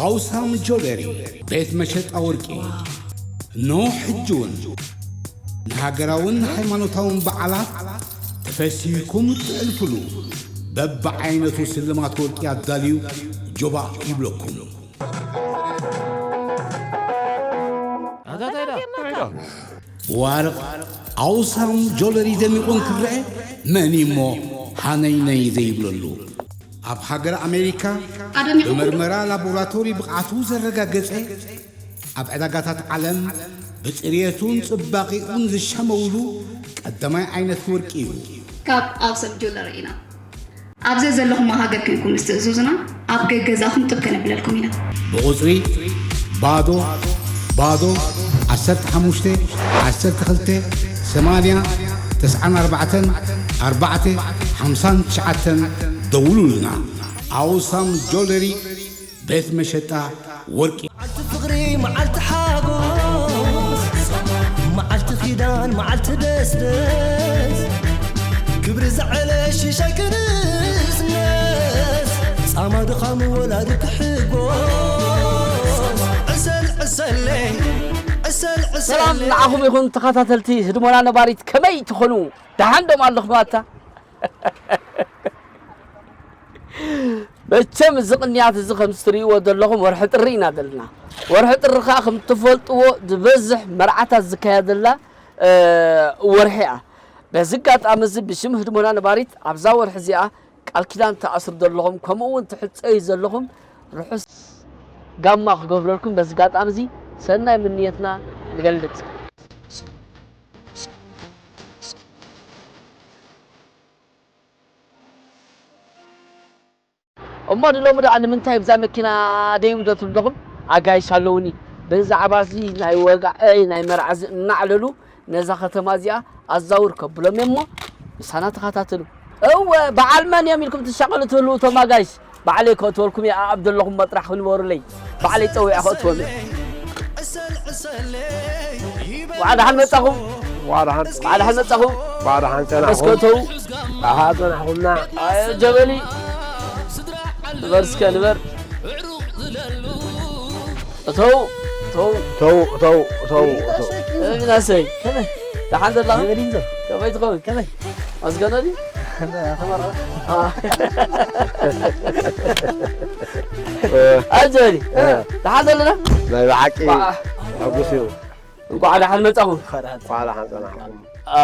ኣውሳም ጆለሪ ቤት መሸጣ ወርቂ። ኖ ሕጂ እውን ንሃገራውን ሃይማኖታውን በዓላት ተፈሲህኩም እትሕልፉሉ በብዓይነቱ ስልማት ወርቂ ኣዳልዩ ጆባእ ይብለኩም። ብዋርቕ ኣውሳም ጆለሪ ደሚቑ እንክረአ መን እሞ ሃነይነይ ዘይብለሉ? ኣብ ሃገር ኣሜሪካ ኣደሚቑ ብመርመራ ላቦራቶሪ ብቕዓቱ ዘረጋገጸ፣ ኣብ ዕዳጋታት ዓለም ብጽርየቱን ጽባቒኡን ዝሻመውሉ ቀዳማይ ዓይነት ወርቂ እዩ። ካብ ኣውሳም ጆለሪ ኢና። ኣብ ዘዘለኹሞ ሃገር ኮይንኩም ምስ ትእዝዙና ኣብ ገገዛኹም ጥብ ከነብለልኩም ኢና። ብቑጽሪ ባዶ ባዶ ዓሰርተ ሓሙሽተ ዓሰርተ ክልተ ሰማንያ ተስዓን ኣርባዕተን ኣርባዕተ ሓምሳን ትሽዓተን ደውሉልና። ኣውሳም ጆለሪ ቤት መሸጣ ወርቂ። መዓልቲ ፍቕሪ፣ መዓልቲ ሓጎስ፣ መዓልቲ ኪዳን፣ መዓልቲ ደስደስ፣ ክብሪ ዝዓለ ሽሻይ ክንስነስ፣ ጻማ ድኻም ወላዲ ክሕጎስ፣ ዕሰል ዕሰለይ፣ ዕሰል ሰላም ዕሰለይ። ንዓኹም ይኹን ተኸታተልቲ ህድሞና ነባሪት፣ ከመይ ትኾኑ? ደሓን ዶም ኣለኹም ኣታ? መቸም እዚ ቅንያት እዚ ከም እትርእይዎ ዘለኹም ወርሒ ጥሪ ኢና ዘለና። ወርሒ ጥሪ ከኣ ከም እትፈልጥዎ ዝበዝሕ መርዓታት ዝካየደላ፣ እ፣ ወርሒ እያ። በዚ ኣጋጣሚ እዚ ብሽም ህድሞና ነባሪት ኣብዛ ወርሒ እዚኣ ቃል ኪዳን ትኣስሩ ዘለኹም፣ ከምኡ እውን ትሕጸዩ ዘለኹም ርሑስ ጋማ ክገብረልኩም በዚ ኣጋጣሚ እዚ ሰናይ ምንየትና ንገልጽ። እሞ ንሎሚ ደኣ ንምንታይ ብዛ መኪና ደይቡ ዶ ትብሉ ኣለኹም? ኣጋይሽ ኣለውኒ። ብዛዕባ እዚ ናይ ወግዒ ናይ መርዓ እዚ እናዕለሉ ነዛ ከተማ እዚኣ ኣዛውር ከብሎም እየ እሞ ምሳና ተኸታተሉ። እወ፣ በዓል መን እዮም ኢልኩም ትሻቐሉ ትህልዉ እቶም ኣጋይሽ? ባዕለይ ከእትወልኩም እየ፣ ኣብ ዘለኹም መጥራሕ ክንበሩለይ። ባዕለይ ጸዊዐ ከእትዎም እየ። ዋዓ ደሓን መጻኹም። ዋዓ ደሓን። ዋዓ ደሓን መጻኹም። ዋዓ ደሓን ጸናሕኩም። እስከ እተው። ኣሃ፣ ጸናሕኩምና። ኣየ ጀበሊ። ንበር እስከ፣ ንበር። እተው፣ እተው። እተው፣ እተው፣ እተው፣ እተው። እህ፣ ምናሰይ። ከመይ? ደሓን ዘለኻ? ከመይ ድዩ? ከመይ ትኸውን? ከመይ? ኣዝገነ ድዩ? ተመረቐ። አ። ኣጀሪ። እ። ደሓን ዘለና? ናይ ብሓቂ ዋ። ሕጉስ እዩ። እንኳዕ ደሓን መጻኹም። እንኳዕ ደሓን ጸናሕኩም። አ፣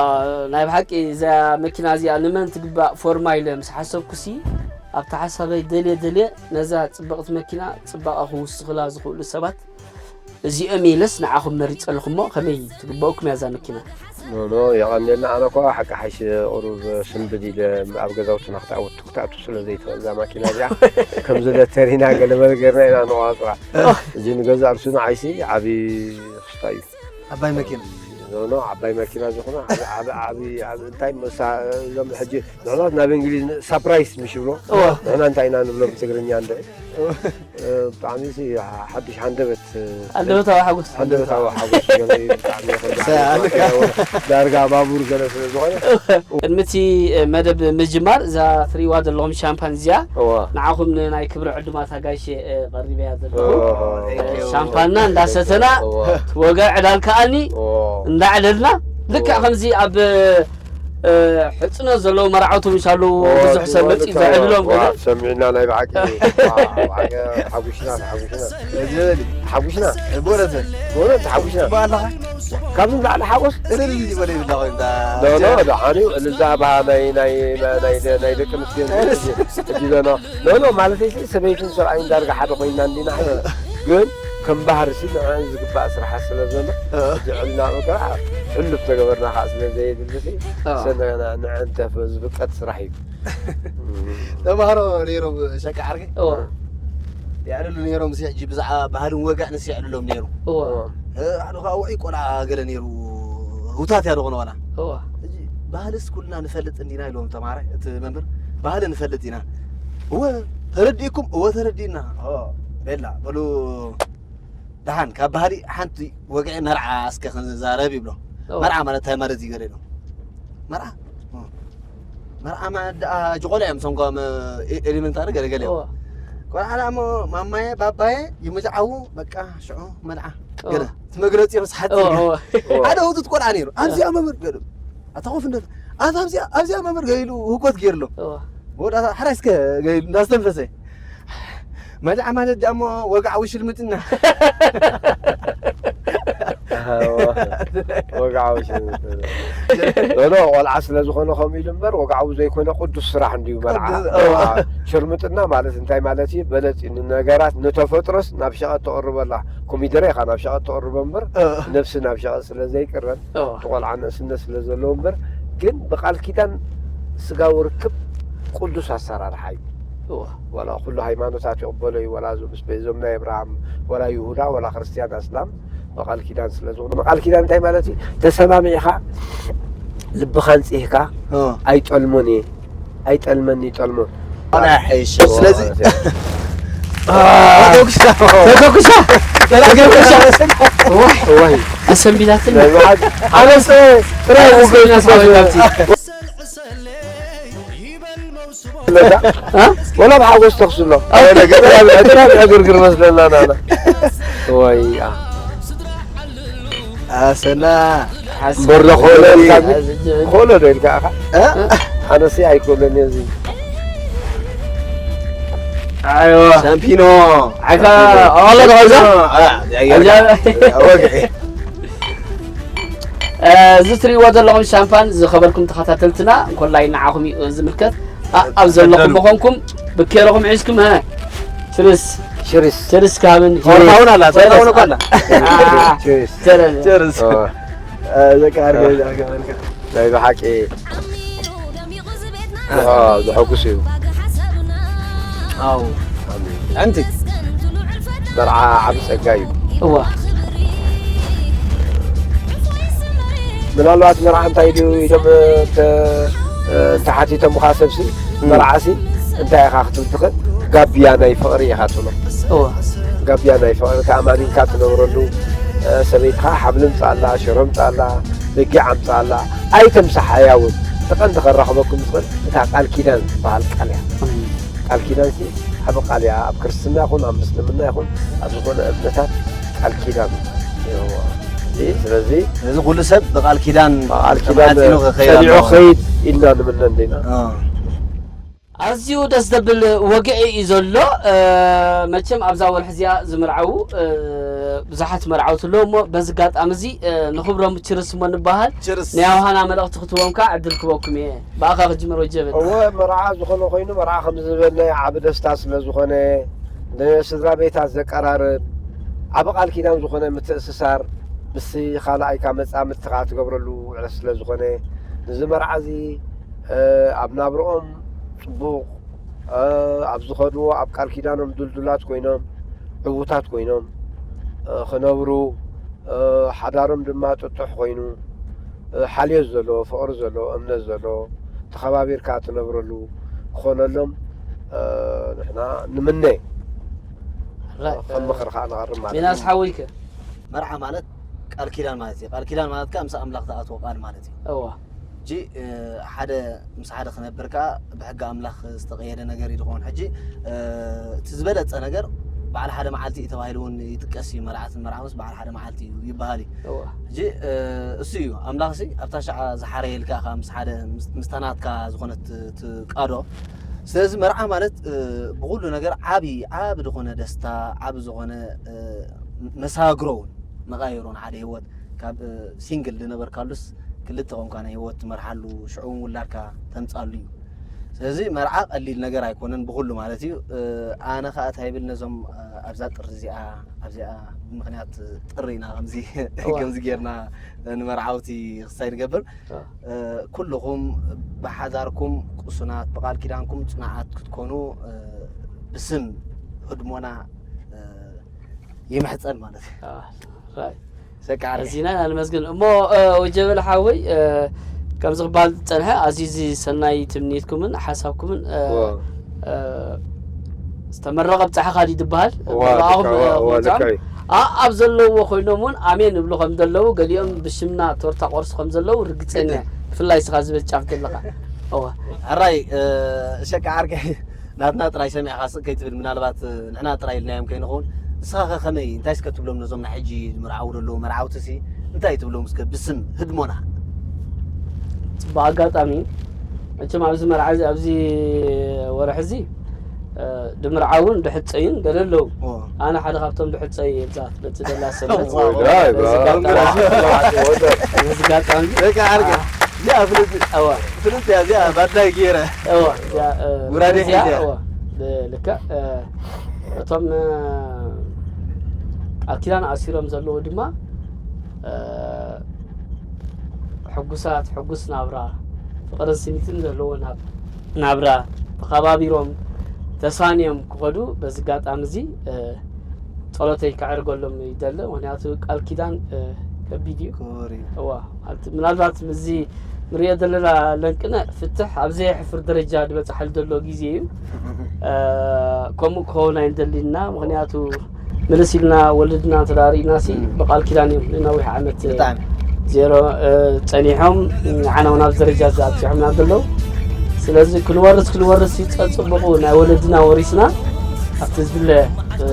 ናይ ብሓቂ እዛ መኪና እዚኣ ንመን ትግባእ ፎርማ ኢለ ምስ ሓሰብኩሲ፣ ኣብታ ሓሳበይ ደልየ ደልየ ነዛ ጽብቕቲ መኪና ጽባቐ ክውስኽላ ዝኽእሉ ሰባት እዚኦም ኢለስ ንዓኹም መሪጸልኩሞ፣ ከመይ ትግበኡኩም እያ እዛ መኪና? ኖ፣ ኖ፣ የቐንየልና። ኣነ እኳ ሓቂ ሓይሽ ቁሩብ ስንብድ ኢለ ኣብ ገዛውትና ክትኣቱ፣ ክትኣቱ ስለ ዘይትኽእል እዛ ማኪና እዚኣ፣ ከምዚ ለተሪና ገለመለ ጌርና ኢና ንቆጻጽራ። እዚ ንገዛእ ርእሱ ንዓይሲ ዓቢ ክስታ እዩ። ዓባይ መኪና። ኖ፣ ኖ፣ ዓባይ መኪና ዝኾነ ዓቢ፣ ዓቢ፣ ዓቢ፣ ዓቢ፣ እንታይ መሳ-፣ እዞም ሕጂ ንሕና ናብ እንግሊዝ ን-፣ ሳፕራይስ ምሽ ይብሎ። እወ። ንሕና እንታይ ኢና ንብሎ ብትግርኛ እንደ? እ፣ ብጣዕሚ ሲ ሓድሽ ሃንደበት፣ እ፣ ሃንደበታዊ ሓጎስ። ሃንደበታዊ ሓጎስ ገለ እዩ፣ ብጣዕሚ ይኸብድ። ሳ-፣ ዳርጋ ባቡር ገለ ስለ ዝኾነ። ቅድሚ እቲ መደብ ምጅማር፣ እዛ ትርእይዋ ዘለኹም ሻምፓን እዚኣ፣ እዋ። ንዓኹም ንናይ ክብሪ ዕዱማት ኣጋይሽ፣ እ፣ ቀሪበያ ዘለኹ። ኦ፣ እ፣ thank you። ሻምፓንና እንዳሰተና፣ እዋ። ወገ ዕዳል ከኣኒ እዋ። እንዳዕለልና፣ ልክዕ እዋ። ከምዚ ኣብ እ፣ ሕጽኖት ዘለዉ መርዓውቲ ምሽ ኣለዉ፣ ኦ፣ ብዙሕ ሰብ እዎ፣ መጺኡ ልክዕ፣ ዘዕልሎም እዎ፣ ገለ። ሰሚዕና ናይ ብሓቂ፣ ዋ፣ ብሓቂ ተሓጒስና፣ ተሓጒስና። እዚ በሊ። ተሓጒስና። በእውነት። በእውነት ተሓጒስና። ጽቡቕ ኣለኻ? ካብዚ ንላዕሊ ሓጎስ? እልል ይበል ይብላ ኮይኑ፣ እንዳ ኖ፣ ኖ፣ ደሓን እዩ። እልልታ፣ ኣባ፣ ናይ፣ ናይ፣ ናይ፣ ናይ ደቂ ኣንስትዮ እልል። ሕጂ ዞና። ኖ፣ ኖ፣ ማለተይ ሲ ሰበይትን ሰብኣይን ዳርጋ ሓደ ኮይንና እንዲና። ግን ከም ባህርሲ ንዕን ዝግባእ ስራሓት ስለ ዘሎ፣ እ። ሕጂ ዕልና በቃ ሕሉፍ ተገበርና ከዓ ስለ ዘየድሊ ሲ፣ እ። ሰ-፣ ንዕን ተፍ-፣ ዝፍቀድ ስራሕ እዩ። ተምሃሮ ነይሮም ሸቃ ዓርከይ? እዎ። የዕልሉ ነይሮም፣ ሲ ሕጂ ብዛዕባ ባህልን ወግዕን ሲ የዕልሎም ነይሩ። እዎ። እ፣ ሓደ ከዓ ውዑይ ቆልዓ ገለ ነይሩ፣ ህውታት እያ ዝኾነ ዋላ። እዎ። ሕጂ ባህልስ ኩልና ንፈልጥ እንዲና ኢሎም ተምሃራይ፣ እቲ መምህር፣ ባህሊ ንፈልጥ ኢና። እወ፣ ተረዲእኩም? እወ፣ ተረዲእና። ኦ፣ ቤላ፣ በሉ፣ ደሓን፣ ካብ ባህሊ ሓንቲ ወግዒ መርዓ እስከ ክንዛረብ ይብሎ። እወ። መርዓ ማለት እንታይ ማለት እዩ ገለ ኢሎም። መርዓ? እ። መርዓ ማለት ደኣ ጅቆላ እዮም፣ ሰንጎም ኤ-፣ ኤሊመንታሪ ገለ ገለ እዮም። እወ። ቆልዓ ደኣ እሞ ማማየ ባባየ ይምልዓዉ፣ በቃ ሽዑ መልዓ። ኦ። ገለ እቲ መግለጺ ምስ ሓጺር ኦ፣ ገለ። ኦ። ሓደ ውጡት ቆልዓ ነይሩ። ኣብዚኣ መምህር ገለ። ኣታ ኮፍ እንደ-፣ ኣታ ኣብዚኣ፣ ኣብዚኣ መምህር ገለ ኢሉ ህኮት ገይርሎ። ኦ። መወዳእታ ሕራይ እስከ ገለ ኢሉ እንዳስተንፈሰ። መልዓ ማለት ደኣ እሞ ወግዓዊ ሽልምጥና። ኣሃ፣ ወግዓዊ ሽልምጥና። ኖ፣ ኖ፣ ቆልዓ ስለ ዝኾነ ከምኡ ኢሉ እምበር፣ ወግዓዊ ዘይኮነ ቅዱስ ስራሕ እንድዩ መርዓ። ቅዱስ፣ እዋ። ሽርምጥና ማለት እንታይ ማለት እዩ? በለጽ እዩ። ንነገራት፣ ንተፈጥሮስ ናብ ሸቐጥ ተቕርቦ ኣላ። ኮሚደረ ኢኻ ናብ ሸቐጥ ተቕርቦ እምበር፣ እ። ነብሲ ናብ ሸቐጥ ስለ ዘይቅረብ፣ እዋ። እቲ ቆልዓ ንእስነት ስለ ዘለዎ እምበር፣ ግን ብቓል ኪዳን ስጋዊ ርክብ ቅዱስ ኣሰራርሓ እዩ። እዋ። ዋላ ኩሉ ሃይማኖታት ይቕበሎ እዩ፣ ዋላ እዞም ስፔ-፣ እዞም ናይ ኣብርሃም፣ ዋላ ይሁዳ፣ ዋላ ክርስትያን፣ ኣስላም፣ ብቓል ኪዳን ስለ ዝኾነ። ብቓል ኪዳን እንታይ ማለት እዩ? ተሰማሚዕኻ፣ ልብኻ ኣንጺህካ፣ እ። ኣይጠልሞን እየ፣ ኣይጠልመኒ ይጠልሞ። ኣነ ይሓይሽ። ስለዚ ማለት እዩ። ተተኩሳ። ተተኩሳ። ተተኩሳ። ዋይ፣ ዋይ። ኣሰንቢላትኒ። ናይ ብሓቂ ኣነስ ጥራይ ኣሰንቢላት ውገዝ ሓወይናቲ። ለዛ? እ? ወላ ብሓጎስ ተኹስ ኣሎ። ኣይ፣ ነገር፣ ጥራይ ዕግርግር መስለና ናና። ወይ፣ ኣ። ኣሰና። እምበር ዶ ክእሎ ኢልካ፣ ሓስ-፣ ክእሎ ዶ ኢልካ ኢኻ? እ? ኣነሲ ኣይክእሎን እየ እዚ። ኣይዋ። ሻምፒኖ። ዓይካ፣ ሻምፒኖ። ኣዋላ ዶ ኸዛ? አ፣ ኣያ፣ ኣያ። ወግዒ። እ፣ እዚ ትሪእዎ ዘለኹም ሻምፓን ዝኸበርኩም ተኸታተልትና፣ እንኮላይ ንዓኹም እዩ ዝምልከት። ኣ-፣ ኣብ ዘለኹም ተኸተሉ። ምዃንኩም ብኬረኹም ሒዝኩም፣ ሀ? ችርስ። ችርስ። ችርስ ካብን። ቶርታ እውን ኣላ፣ ቶርታ እውን እኮ ኣላ። አ፣ ችርስ። ቸረን። ችርስ። ኦ። እ፣ ዘካ ኣርገ-፣ እ። ኣርገ-፣ ኣርገ-። ናይ ብሓቂ። ኣዎ፣ ዘሐጉስ እዩ። ኣዎ። ኣንቲ። መርዓ ዓቢ ጸጋ እዩ። እዋ። ምናልባት መርዓ እንታይ ድዩ ኢሎም፣ ተ-፣ እንተሓቲቶምኻ ሰብሲ፣ እም። መርዓሲ እንታይ ኢኻ ክትብል ትኽእል? ጋብያ ናይ ፍቕሪ ኢኻ ትብሎ። እዋ። ጋብያ ናይ ፍቕሪ ተኣማሚንካ ትነብረሉ፣ እ፣ ሰበይትኻ ሓብሊ ምጻኣላ፣ ሽሮ ምጻኣላ፣ በጊዕ ኣምጻኣላ፣ ኣይተምሳሓያ እውን። እቲ ቀንዲ ከራኽበኩም ዝኽእል እታ ቃል ኪዳን ዝበሃል ቃል እያ። እም። ቃል ኪዳንሲ ዓቢ ቃል እያ። ኣብ ክርስትና ይኹን ኣብ ምስልምና ይኹን ኣብ ዝኾነ እምነታት ቃል ኪዳን እየዋ። እዚ፣ ስለዚ እዚ ኩሉ ሰብ ብቃል ኪዳን ብቃል ኪዳን ተማሕጺኑ ክኸይድ ጸኒዑ ኣለዎ። ክኸይድ ኢልና ንምነ እንዲና። እ። ኣዝዩ ደስ ዘብል ወግዒ እዩ ዘሎ። እ፣ መቸም ኣብዛ ወርሒ እዚኣ ዝምርዓዉ፣ እ፣ ብዙሓት መርዓውቲ ኣለዉ እሞ በዚ ኣጋጣሚ እዚ፣ እ፣ ንኽብሮም ችርስ እሞ ንበሃል። ችርስ። ናይ ዮሃና መልእኽቲ ክትህቦም ከዓ ዕድል ክበኩም እየ። ብኣኻ ክጅምር ወጀብል። እወ፣ መርዓ ዝኾነ ኮይኑ፣ መርዓ ከም ዝበልናዮ ዓቢ ደስታ ስለ ዝኾነ፣ ንስድራ ቤታት ዘቀራርብ፣ ዓቢ ቃል ኪዳን ዝኾነ ምትእስሳር፣ ምስቲ ካልኣይካ መጻምድትኻ ትገብረሉ ዕለት ስለ ዝኾነ፣ ንዚ መርዓ እዚ፣ እ፣ ኣብ ናብርኦም ጽቡቕ፣ እ፣ ኣብ ዝኸድዎ ኣብ ቃል ኪዳኖም ድልዱላት ኮይኖም፣ ዕዉታት ኮይኖም፣ እ፣ ክነብሩ፣ እ፣ ሓዳሮም ድማ ጥጡሕ ኮይኑ፣ እ፣ ሓልዮት ዘለዎ፣ ፍቕሪ ዘለዎ፣ እምነት ዘለዎ፣ ተኸባቢርካ ትነብረሉ ክኾነሎም፣ እ፣ ንሕና ንምነ። ራይ፣ ከም ምኽሪ ኸኣ ንቐርብ ማለት ሚናስ እዩ። ሓወይከ? መርዓ ማለት ቃል ኪዳን ማለት እዩ። ቃል ኪዳን ማለት ከኣ ምስ ኣምላኽ ዝኣትዎ ቃል ማለት እዩ። እዋ። ሕጂ፣ እ፣ ሓደ ምስ ሓደ ክነብር ከኣ ብሕጊ ኣምላኽ ዝተቐየደ ነገር እዩ ዝኸውን። ሕጂ፣ እ፣ እቲ ዝበለጸ ነገር በዓል ሓደ መዓልቲ እዩ ተባሂሉ እውን ይጥቀስ እዩ። መርዓትን መርዓውንስ በዓል ሓደ መዓልቲ እዩ ይበሃል እዩ። እዋ። ሕጂ፣ እ፣ እሱ እዩ ኣምላኽሲ ኣብታ ሸዓ ዝሓረየልካ ከኣ ምስ ሓደ ምስ፣ ምስታ ናትካ ዝኾነት ትቃዶ። ስለዚ መርዓ ማለት፣ እ፣ ብኹሉ ነገር ዓቢ፣ ዓቢ ዝኾነ ደስታ፣ ዓቢ ዝኾነ፣ እ፣ መሳግሮ እውን መቓየሮ ንሓደ ህይወት ካብ፣ እ፣ ሲንግል ዝነበርካሉስ ክልተ ቆምካ ናይ ህይወት ትመርሓሉ፣ ሽዑ እውን ውላድካ ተምጻሉ እዩ። ስለዚ መርዓ ቀሊል ነገር ኣይኮነን ብኹሉ ማለት እዩ። እ፣ ኣነ ኸኣ እንታይ ይብል ነዞም፣ እ፣ ኣብዛ ጥሪ እዚኣ፣ ኣብዚኣ ብምኽንያት ጥሪ ኢና ከምዚ እዋ። ከምዚ ጌርና ንመርዓውቲ ክሳይ ንገብር። እ። እ፣ ኩልኹም ብሓዳርኩም ቅሱናት፣ ብቃል ኪዳንኩም ጽኑዓት ክትኮኑ፣ እ፣ ብስም ህድሞና፣ እ፣ ይምሕጸን ማለት እዩ። አ፣ ራይ። ሰቃ ዓርከይ። ኣዚና ኢና ንመስግን። እሞ፣ እ፣ ወጀበል ሓወይ፣ እ፣ ከምዚ ክበሃል ዝጸንሐ ኣዝዩ እዚ ሰናይ ትምኒትኩምን ሓሳብኩምን፣ እ፣ ዋ። እ፣ ዝተመረቐ ብጻሕኻ ድዩ ዝበሃል? ዋ፣ ብኣኹም፣ ልክዕ፣ እ፣ ዋ፣ ዋ፣ ምብጻሕኩም። ልክዕ እዩ። ኣ-፣ ኣብ ዘለውዎ ኮይኖም እውን ኣሜን ይብሉ ከም ዘለዉ፣ ገሊኦም ብሽምና ቶርታ ቆርሱ ከም ዘለዉ ርግጸኛ እየ። እህ። ብፍላይ እስኻ ዝብል ጫፍ ዘለኻ። እዋ። ሕራይ፣ እ፣ ሸቃ ዓርከይ፣ ናትና ጥራይ ሰሚዕካ ስቕ ከይትብል፣ ምናልባት ንሕና ጥራይ ኢልናዮም ከይንኸውን። ንስኻ ከ ከመይ፣ እንታይ እስከ ትብሎም ነዞም ናይ ሕጂ ዝምርዓዉ ዘለዉ መርዓውቲ ሲ እንታይ ትብሎም እስከ ብስም ህድሞና? ጽቡቕ ኣጋጣሚ እዩ። መቸም ኣብዚ መርዓ እዚ፣ ኣብዚ ወርሒ እዚ፣ እ፣ ድምርዓውን ድሕጸይን ገለ ኣለዉ። ኣነ ሓደ ካብቶም ድሕጸይ እየ ብዛት በቲ ደላ ሰበት። በዚ ኣጋጣሚ፣ በዚ ኣጋጣሚ፣ ደቂ ዓርከይ፣ እዚኣ ፍልጥ፣ እዋ፣ ፍልጥ እያ እዚኣ፣ ባድላይ ገይረ። እዋ፣ እዚኣ፣ እ፣ ጉራዴ እዚኣ፣ ሒዘ። እዋ፣ ልክዕ፣ እ፣ እቶም፣ እ፣ ቃል ኪዳን ኣሲሮም ዘለዉ ድማ፣ እ፣ ሕጉሳት፣ ሕጉስ ናብራ፣ ፍቕርን ስኒትን ዘለዎ ናብ-፣ ናብራ ተኸባቢሮም ተሳንዮም ክኸዱ በዚ ኣጋጣሚ እዚ፣ እ፣ ጸሎተይ ከዕርገሎም ይደሊ። ምኽንያቱ ቃል ኪዳን፣ እ፣ ከቢድ እዩ። ክቡር እዩ። እዋ፣ ኣብቲ ምናልባት ምስዚ ንሪኦ ዘለና ለንቅነ ፍትሕ ኣብ ዘየሕፍር ደረጃ ዝበጽሓሉ ዘሎ ግዜ እዩ። እ፣ ከምኡ ክኸውን ኣይንደሊና። ምኽንያቱ ምልስ ኢልና ወለድና እንተ ደኣ ርኢና ሲ፣ እም። ብቃል ኪዳን እዮም ንነዊሕ ዓመት፣ እ፣ ብጣዕሚ። ዜሮ፣ እ፣ ጸኒሖም፣ እ፣ ንዓና እውን ኣብዚ ደረጃ እዚ ኣብጺሖምና ዘለዉ። ስለዚ ክንወርስ ክንወርስ ይጸጽብቑ ናይ ወለድና ወሪስና ኣብቲ ዝድለ፣ እ፣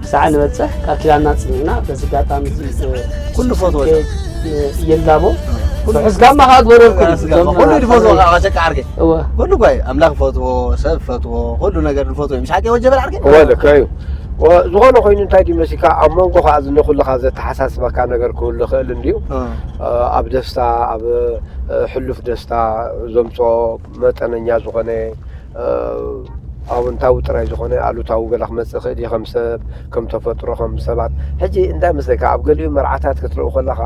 ክሳዕ ንበጽሕ ቃል ኪዳንና ጽኒዕና በዚ ኣጋጣሚ እዚ፣ እ፣ ኩሉ ፈትዎ። እ፣ ይላቦ። ኩሉ ርሑስ ጋማ ከኣ ግበረልኩም። ርሑስ ጋማ። ኩሉ ይፈትዎ ከኣ ሸቃ ዓርከይ። እወ። ኩሉ ጓይ ኣምላኽ ፈትዎ፣ ሰብ ፈትዎ፣ ኩሉ ነገር ንፈትዎ እዩ። ምሽ ሓቂ ወጀበል ዓርከይ? እወ፣ ልክዕ እዩ። ወ-፣ ዝኾነ ኮይኑ እንታይ ድዩ መሲልካ፣ ኣብ መንጎ ከኣ እዚ ንኹልኻ ዘተሓሳስበካ ነገር ክህሉ ይኽእል እንድዩ። እ። እ፣ ኣብ ደስታ፣ ኣብ፣ እ፣ ሕሉፍ ደስታ ዘምጽኦ መጠነኛ ዝኾነ፣ እ፣ ኣወንታዊ ጥራይ ዝኾነ ኣሉታዊ ገለ ክመጽእ ይኽእል እዩ፣ ከም ሰብ፣ ከም ተፈጥሮ፣ ከም ሰባት። ሕጂ እንታይ መስለካ፣ ኣብ ገሊኡ መርዓታት ክትርኢ ከለኻ፣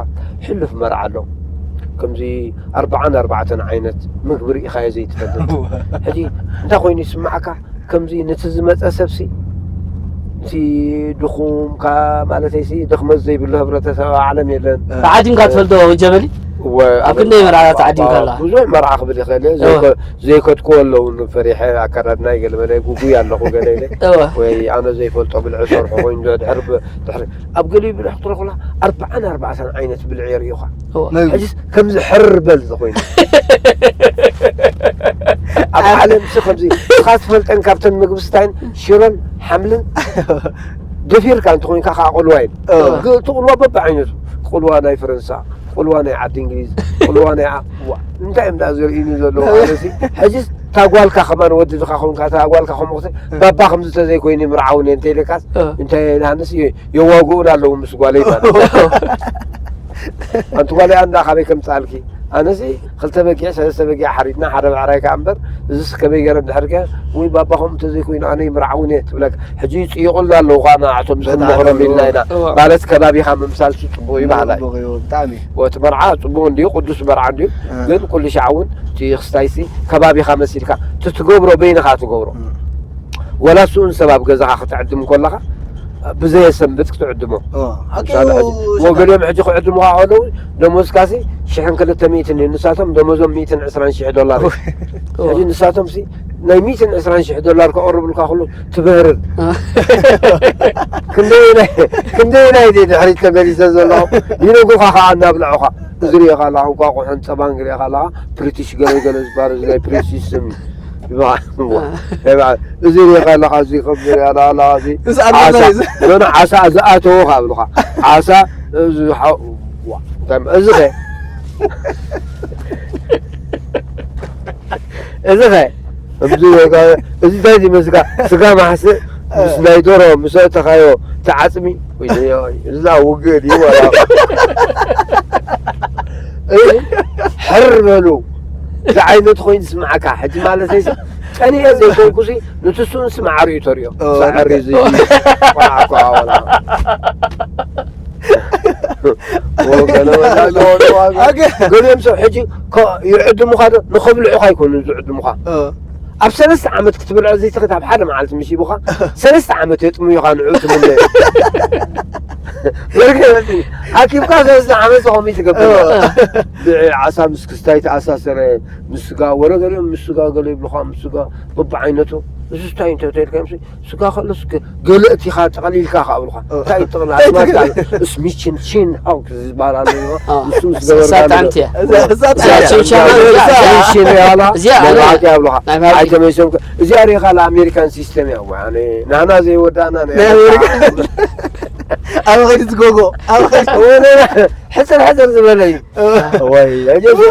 ሕሉፍ መርዓ ኣሎ። ከምዚ ኣርብዓን ኣርባዕተን ዓይነት ምግቢ ርኢኻዮ ዘይትፈልጥ። ሕጂ እንታይ ኮይኑ ይስምዓካ? ከምዚ ነቲ ዝመጸ ሰብሲ፣ እቲ ድኹም፣ ካ-፣ ማለተይሲ፣ ድኽመት ዘይብሉ ህብረተሰብ ኣብ ዓለም የለን። ተዓዲምካ ትፈልጦ ጀበሊ? እወ፣ ኣብ ኣብ ክንደይ መርዓ ኣብ ተዓዲምካ ኣለኻ? ብዙሕ መርዓ ክብል ይኽእል እየ። እወ። ዘይኮ-፣ ዘይከድክዎ ኣለዉ፣ ፈሪሐ ኣከዳድናይ ገለ መለ፣ ጉጉይ ኣለኹ ገለ ኢለ። እወ። ወይ ኣነ ዘይፈልጦ ብልዒ ሰርሑ ኮይኑ ድሕር ብ-፣ ድሕሪ፣ ኣብ ገሊኡ ብልዒ ክትረኽብላ ኣርብዓን ኣርባዕተን ዓይነት ብልዒ የርእዩኻ። እወ። ሕጂስ ከምዚ ሕር በል ዝኾይኑ። ኣብ ዓለምሲ ከምዚ ንስኻ ትፈልጠን ካብተን ምግቢ ስታይን ሽሮን ሓምልን ደፊርካ እንተኾይንካ ከዓ ቁልዋ እዩ። እወ። ግ-፣ እቲ ቁልዋ በብዓይነቱ፣ ቁልዋ ናይ ፈረንሳ፣ ቁልዋ ናይ ዓዲ እንግሊዝ፣ ቁልዋ ናይ ዓ-፣ ዋ፣ እንታይ እዮም ደኣ ዘርእዩኒ ዘለዉ? ኣነሲ ሕጂስ እታ ጓልካ ከማን ወዲ ድኻ ኾንካ፣ እታ ጓልካ ከምኡ ክትብል፣ ባባ ከምዚ ተዘይኮይኑ ይምርዓውኒ እንተ ኢለካስ፣ እ። እንታይ ኢልሃንስ የ-፣ የዋግኡን ኣለዉ ምስ ጓለይ ማለት እዩ። ኣንቲ ጓለይ ኣንዳ ካበይ ከምጻልኪ? ኣነሲ ክልተ በጊዕ፣ ሰለስተ በጊዕ ሓሪድና፣ ሓደ ብዕራይ ከኣ እምበር፣ እዚስ ከመይ ገይረ እንድሕር ከ፣ ውይ ባባ ከምኡ እንተዘይኮይኑ ኣነ ይምርዓውን እየ ትብለካ። ሕጂ ይጽይቑልና ኣለዉ ኸኣ ንዓቶም በጣዕሚ ዝመኽሮም ኢልና ኢና። እዋ። ማለት ከባቢኻ ምምሳል ጽቡቕ እዩ በሃላይ። ጽቡቕ እዩ፣ ብጣዕሚ። እቲ መርዓ ጽቡቕ እንድዩ፣ ቅዱስ መርዓ እንድዩ፣ እ። ግን ኩሉ ሻዕ እውን እቲ ክስታይሲ ከባቢኻ መሲልካ እቲ ትገብሮ በይንኻ ትገብሮ። እ። ወላ ስኡን ሰብ ኣብ ገዛኻ ክትዕድም ከለኻ ብዘየሰንብት ክትዕድሞ። ኦ፣ ሓቂ ምሳሌ እዩ፣ ሕጂ፣ ሽታ። ወገሊኦም ሕጂ ክዕድሙኻ ከለዉ ደሞዝካሲ ሽሕን ክልተ ሚእትን እዩ፣ ንሳቶም ደሞዞም ሚእትን ዕስራን ሽሕ ዶላር እዩ። ኦ። ሕጂ ንሳቶምሲ ናይ ሚእትን ዕስራን ሽሕ ዶላር ከቕርቡልካ ከለዉ ትበህርር። አ። ክንደየናይ፣ ክንደየናይ ድየ ድሕሪት ተመሊሰ ዘለኹ? ይነግሩኻ ኸዓ እናብልዑኻ። እዚ ርኢኻ ኣለኻ፣ እንቋቑሖን ጸባን ርኢኻ ኣለኻ፣ ብሪቲሽ ገለ ገለ ዝበሃል እዚ ናይ ብሪቲሽ ስም እዩ። ይበዓ-፣ ይበዓ-፣ እዚ ርኢኻ ኣለኻ፣ እዚ ከም ዝሪኣ ኣለኻ፣ እዚ እዚ ኣርባዕተ ዓሳ፣ እዚ። ኖ፣ ኖ፣ ዓሳ ዝኣተወ ካብ ኢሉኻ። ዓሳ፣ እዚ ሓው-፣ ዋ፣ እንታይ ም-፣ እዚ ኸ? እዚ ኸ? እዚ ኸ? እዚ እንታይ ዝመስልካ? ስጋ ማሕስእ ምስ ናይ ዶሮ ምስ ኣእተኻዮ፣ እቲ ዓጽሚ፣ ወይ፣ እዚ ውግእ ድዩ ዋላ? እዚ ሕር በሉ። እዚ ዓይነት ኮይኑ ዝስምዓካ። ሕጂ ማለተይሲ፣ ቀኒኤ ዘይኮንኩሲ፣ ንትሱን ስም ዓርዩ ተርእዮ። ኦ፣ ሳዕሪ ልክዕ። እዚ፣ ቆልዓ፣ ቆልዓ፣ ቆልዓ። ወገለ፣ ወገለ፣ ወገለ፣ ወገለ። ኦኬ። ገሊኦም ሰብ ሕጂ፣ ኮ-፣ ይዕድሙኻ ዶ? ንኸብልዑኻ ኣይኮኑን ዝዕድሙኻ። ኦ። ኣብ ሰለስተ ዓመት ክትብልዖ ዘይትኽእል፣ ኣብ ሓደ መዓልቲ ምስ ሂቡኻ፣ ሰለስተ ዓመት የጥምዩኻ ንዑ ትምነ። በርገ በልቲ፣ ሓኪምካ ሰለስተ ዓመት ከምኡ ትገብር። ኦ። ብዒ ዓሳ ምስ ክስታይ ተኣሳሰረ፣ ምስ ስጋ፣ ወረ ገሊኦም ምስ ስጋ ገለ ይብሉኻ፣ ምስ ስጋ በብዓይነቱ። እዚ እንታይ እንተ ተልካዮም፣ ስጋ ከሎስ ገለ እቲኻ ጠቕሊልካ ከኣብሉኻ። እንታይ ጠቕላ? ስሚችን ቺን ሃውክ ዝበሃል ኣሎ። ንሱ ምስ ገበርና ሳጣንት እያ። እዚኣ ቺንቻ እዚኣ ሽን ያላ እዚኣ ናይ ኣነ- ባቂ ኣብሉኻ። ናይ ባቂ። ኣይተመይሶም። እዚኣ ሪኻ ለኣሜሪካን ሲስተም እያ። ኣነ ናህና ዘይወዳእና ናይ ናይ ኣሜሪካ። ኣብ ኸዲ ዝጎጎ ኣብ ኸዲ ሕፅር ሕፅር ዝበለ እዩ። ወይ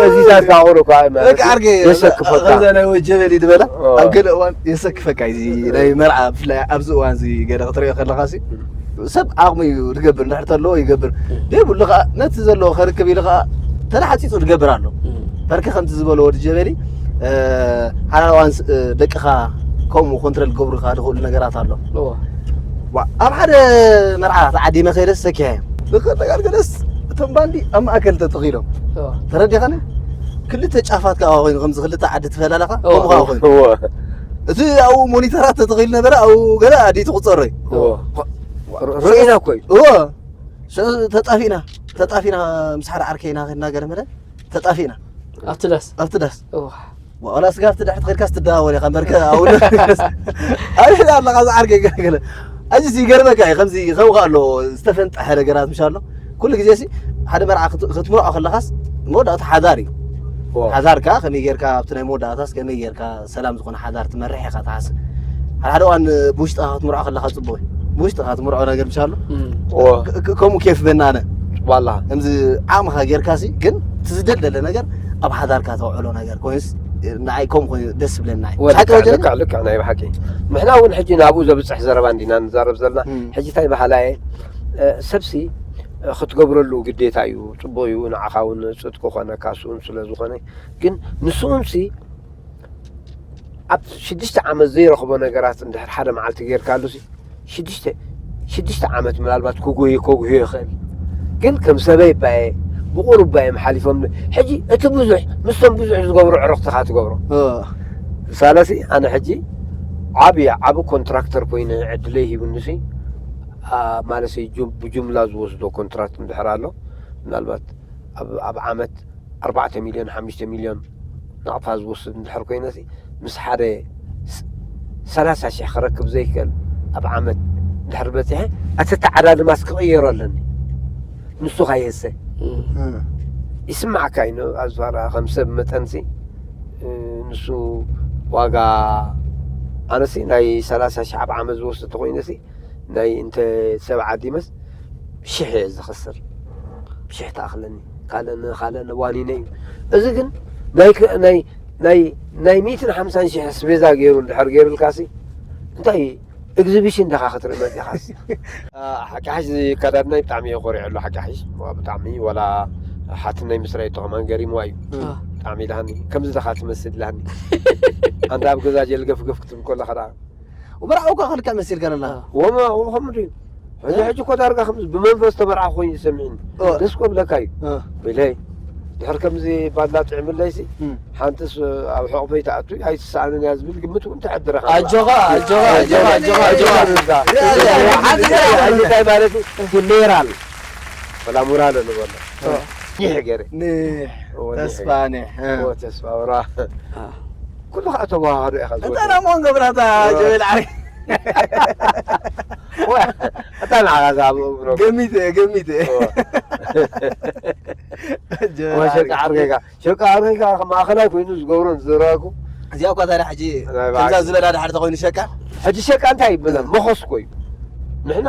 እዚ ዛት ካቑሩ እኳ በቃ ዓርገ የሰክፈካ። ከምዛ ናይ ወጀበሊ ዝበላ ኦ። ኣብ ገለ እዋን የሰክፈካ እዩ። እዚ ናይ መርዓ ብፍላይ ኣብዚ እዋን እዚ ገለ ክትሪኦ ከለካ ሲ ሰብ ዓቕሚ እዩ ዝገብር፣ እንድሕር ተለዎ ይገብር። ደይብሉ ከዓ ነቲ ዘለዎ ከርክብ ኢሉ ከዓ ተላሓፂፁ ዝገብር ኣሎ። በርኪ ከምቲ ዝበሎ ወዲ ጀበሊ ሓደ እዋን ደቅኻ ከምኡ ኮንትረል ክገብሩካ ዝኽእሉ ነገራት ኣሎ። ዋ፣ ኣብ ሓደ መርዓ ተዓዲመ ከይደስ ሰኪሐ ብክል ነገር ገለስ እቶም ባንዲ ኣብ ማእከል ተተኺሎም ተረዲኻኒ። ክልተ ጫፋት ከዓ ኮይኑ ከምዚ ክልተ ዓዲ ትፈላለኻ ከምኡ ከዓ ኮይኑ እቲ ኣብኡ ሞኒተራት ተተኺሉ ነበረ። ኣብኡ ገለ ኣዲ ትቁፀሮ እዩ። ርኢና እኮ እዩ። እዎ፣ ሽዑ ተጣፊእና ተጣፊእና ምስ ሓደ ዓርከይ ኢና ከድና ገለ መለ ተጣፊእና ኣብቲ ዳስ ኣብቲ ዳስ እዋ። ዋላ ስጋ ኣብቲ ድሕር ትኸድካ ስትደዋወል ኢኻ እምበርከ ኣብኡ ኣብሕዳ ኣለኻ ዝዓርከይ ገለ ገለ ኣዚ ይገርመካ እዩ። ከምዚ ከምኡ ኣሎ ዝተፈንጠሐ ነገራት ምሽ ኣሎ። ኩሉ ግዜ ሲ ሓደ መርዓ ክት- ክትምርዖ ከለኻስ መወዳእታ ሓዳር እዩ። ሓዳር ከዓ ከመይ ጌርካ ኣብቲ ናይ መወዳእታስ ከመይ ጌርካ ሰላም ዝኾነ ሓዳር ትመርሕ ኢኻ ትሓስብ። ሓደ ሓደ እዋን ብውሽጥኻ ክትምርዖ ከለኻ ፅቡቅ እዩ። ብውሽጥኻ ትምርዖ ነገር ምሽ ኣሎ። ክ- ክ- ከምኡ ኬፍ በናነ ዋላ ከምዚ ዓቕምኻ ጌርካ ሲ ግን እቲ ዝደልደለ ነገር ኣብ ሓዳርካ ተውዕሎ ነገር ኮይኑስ ንዓይ ከምኡ ኮይኑ ደስ ዝብለና እዩ። ሓቂ ወጀለ? ልክዕ ልክዕ ናይ ብሓቂ ንሕና እውን ሕጂ ናብኡ ዘብፅሕ ዘረባ እንዲና ንዛረብ ዘለና። ሕጂ እንታይ በሃላ እየ ሰብሲ ክትገብረሉ ግዴታ እዩ። ፅቡቅ እዩ። ንዓኻ እውን ፅድቂ ኮነ ካስኡን ስለ ዝኾነ ግን ንስኡንሲ ኣብ ሽዱሽተ ዓመት ዘይረኽቦ ነገራት እንድሕር ሓደ መዓልቲ ጌርካሉ ሲ ሽዱሽተ ሽዱሽተ ዓመት ምናልባት ክጉህዩ ከጉህዮ ይኽእል። ግን ከም ሰበይ ባየ ብቁሩብ ባየ ሓሊፎም። ሕጂ እቲ ብዙሕ ምስቶም ብዙሕ ዝገብሩ ዕርኽትኻ ትገብሮ። ሳለሲ ኣነ ሕጂ ዓብየ ዓብ ኮንትራክተር ኮይነ ዕድለይ ሂቡኒ ሲ ማለት ብጁምላ ዝወስዶ ኮንትራክት እንድሕር ኣሎ ምናልባት ኣብ ዓመት ኣርባዕተ ሚልዮን ሓሙሽተ ሚልዮን ናቕፋ ዝወስድ እንድሕር ኮይነ ሲ ምስ ሓደ ሰላሳ ሽሕ ክረክብ ዘይክእል ኣብ ዓመት እንድሕር በፂሐ ኣተተዓዳድማስ ክቕየሮ ኣለኒ። ንሱ ካየሰ ይስማዓካ እዩ። ኣብ ዝፋራ ከም ሰብ መጠን ሲ ንሱ ዋጋ ኣነሲ ናይ ሰላሳ ሽሕ ኣብ ዓመት ዝወስድ ተኮይነ ሲ ናይ እንተ ሰብ ዓዲመስ ሽሕ እየ ዝኸስር። ሽሕ ተኣኽለኒ ካልእን ካልእን ዋኒነ እዩ። እዚ ግን ናይ ክ- ናይ ናይ ናይ ሚእትን ሓምሳን ሽሕ ኣስቤዛ ገይሩ እንድሕር ገይሩልካሲ እንታይ ኤግዚቢሽን ደኻ ክትርኢ መፂኻስ። ሓቂ ሓሽ ዝከዳድናይ ብጣዕሚ እየ ኮሪዐሉ። ሓቂ ሓሽ ብጣዕሚ ወላ ሓትናይ ምስራይ ተኸማን ገሪምዋ እዩ። ብጣዕሚ ኢልሃኒ ከምዚ ደኻ ትመስል ኢልሃኒ። ኣንዳ ኣብ ገዛ ጀልገፍገፍ ክትብል ከለኻ ደኣ ወበርዓ እኳ ክልካ መሲልካ ኣለና ወማ ወኸምዱ ሕጂ ሕጂ እኮ ዳርጋ ከም ብመንፈስ ተመርዓ ኮይኑ ይሰምዕኒ። ደስ ኮብለካ እዩ። ኢለይ ድሕር ከምዚ ባላ ጥዕምለይሲ ሓንትስ ኣብ ሕቕፈይ ተኣቱ ኣይትሰኣንን እያ ዝብል ግምት እውን ተሕድረኻ። ኣጆኻ ኣጆኻ ኣጆኻ ኣጆኻ ኣጆኻ እንታይ ማለት እዩ? ኔራል ወላ ሙራል ንበሎ። ኒሕ ገይረ ተስፋ ኒሕ ተስፋ ወራ ኩሉ ከዓ ተዋሃዶ ኢኻ እንተ ናሞን ገብራታ ጀበል ዓሪ እታ ንዓኻ ዝሃብኡ ብሮ ገሚተ ገሚተ ሸቃ ዓርገጋ ሸቃ ዓርገጋ ማእኸላይ ኮይኑ ዝገብሮን ዝረኩ እዚኣ እኳ ታዲያ ሕጂ ከምዛ ዝበላ ድሓር ተኮይኑ ሸቃ ሕጂ ሸቃ እንታይ ይብለ መኸስ ኮዩ ንሕና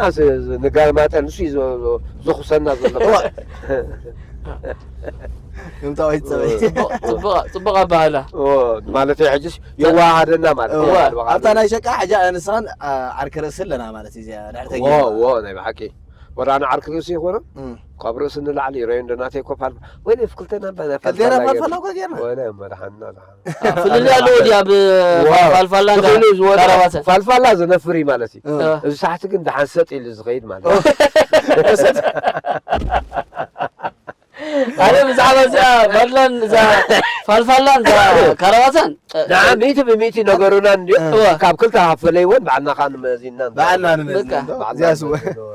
ንጋማጠ ንሱ ዘኹሰና ዘሎ ምምታዋይ ፀበይ ፅቡቅ ኣባህላ ማለት ሕጅስ የዋሃደና ማለት ኣብታ ናይ ሸቃ ሕጂ ኣነስኻን ዓርኪ ርእሲ ኣለና ማለት እዩ እዚኣ ድሕር ተጊ ናይ ብሓቂ ወራና ዓርኪ ርእሲ ይኮነ ካብ ርእሲ ንላዕሊ ረዮ እንዶ ናተይ ኮፍ ኣልፋ ወይ ፍክልተና ክልቴና ፋልፋላ እኮ ጌርና መድሓንና ፍልልይ ኣለዎ ድያ ብ ፋልፋላ እንዳ ተኽእሉ ዝወጣ ዳራባተ ፋልፋላ ዝነፍር እዩ ማለት እዩ እዚ ሳሕቲ ግን ደሓን ሰጥ ኢሉ ዝኸይድ ማለት እዩ ኣነ ብዛዕባ እዚኣ ባድላን እዛ ፋልፋላን እዛ ካራባታን ንዓ ሚእቲ ብሚእቲ ነገሩና እንድዮ እወ። ካብ ክልተ ሃፈለይወን ባዕልና ካ ንመዚና ባዕልና በቃ። ንመዝን እዚኣስ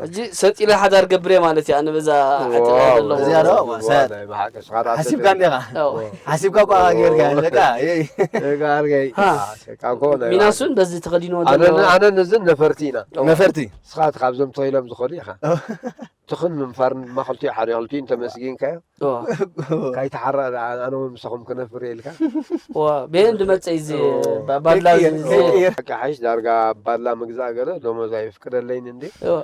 ሕጂ ሰጥ ኢለ ሓዳር ገብረ ማለት እያ ኣነ በዛ ዓተቃ ዘለኹ እዚኣ ዶ? ሓሲብካ እንዲኻ ሓሲብካ እኳ ጌርካ ደቃ ጋርገይ ሃ። ካኮ ሚናሱን በዚ ተኸዲኖ ኣነ ዘሎ ኣነ ንዝን ነፈርቲ ኢና ነፈርቲ እስኻ እቲ ካብዞም ተኺሎም ዝኸዱ ኢኻ ትኽን ምንፋርን ድማ ክልቲኡ ሓደ ክልቲኡ እንተመስጊንካዮ እዋ። ካይተሓራ ኣነ እውን ምሳኹም ክነፍር ኢልካ ዋ ቤን ድመፀ እዚ ባድላ ከይቅየር፣ ከይቅየር። ሓቂ ሓይሽ ዳርጋ ባድላ ምግዛእ ገለ ደሞዝ ኣይፍቅደለይን እንዲ እዋ።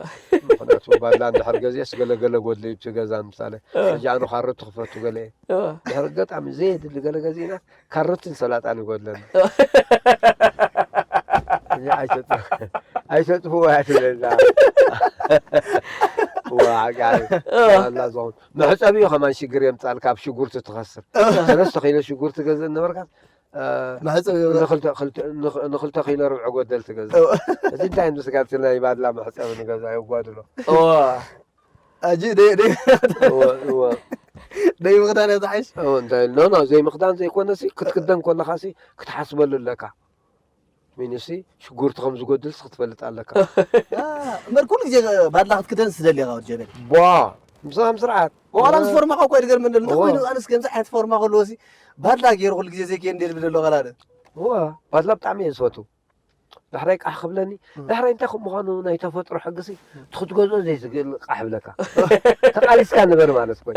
ምክንያቱ ባድላ እንድሕር ገዚአስ ገለገለ ጎድለ ይብቲ ገዛ ምሳሌ ሕጂ ኣነ ካሮት ትኽፈቱ ገለ እየ እዋ። ድሕር ኣጋጣሚ ዘየድሊ ገለ ገዚእና ካሮትን ሰላጣን ይጎድለና እዚ ኣይሰጥ- ኣይሰጥፍዎ እያ ትብለና ዋ ሓቂ ሓይሽ ባድላ ዝኸውን መሕፀቢ እዩ ከማን ሽግር የምፃልካ ኣብ ሽጉርቲ ትኸስር ሰለስተ ኪሎ ሽጉርቲ ገዝእ ነበርካ መሕፀቢ ንኽልተ ኪሎ ርብዒ ጎደል ትገዝእ እዚ እንታይ ምስጋብቲ ናይ ባድላ መሕፀቢ ንገዛ የጓድሎ እዋ። ኣጂ እወ፣ እወ። ደይ ምኽዳን እያ ዝሓይሽ እወ፣ እንታይ ኖ ኖ ዘይምኽዳን ዘይኮነሲ ክትክደን ከለኻሲ ክትሓስበሉ ኣለካ ሚንሲ ሽጉርቲ ከም ዝጎድልስ ክትፈልጥ ኣለካ እምበር ኩሉ ግዜ ባድላ ክትክደን ስደሊኻ ወድ ጀበል ቧ ምስኻም ስርዓት ዋላ ምስ ፎርማኻ እኳ ይድገርመኒ ኣሎ እንታይ እወ። ኮይኑ ኣነስ ከምዚ ዓይነት ፎርማ ከለዎሲ ባድላ ገይሩ ኩሉ ግዜ ዘይከየ እንዴ ዝብል ኣለኻ ላደ እወ ባድላ ብጣዕሚ እየ ዝፈቱ ዳሕራይ ቃሕ ክብለኒ ዳሕራይ እንታይ ከም ምዃኑ ናይ ተፈጥሮ ሕግሲ ትክትገዝኦ ዘይዝግእል ቃሕ ብለካ ተቃሊስካ ንበር ማለት ኮይኑ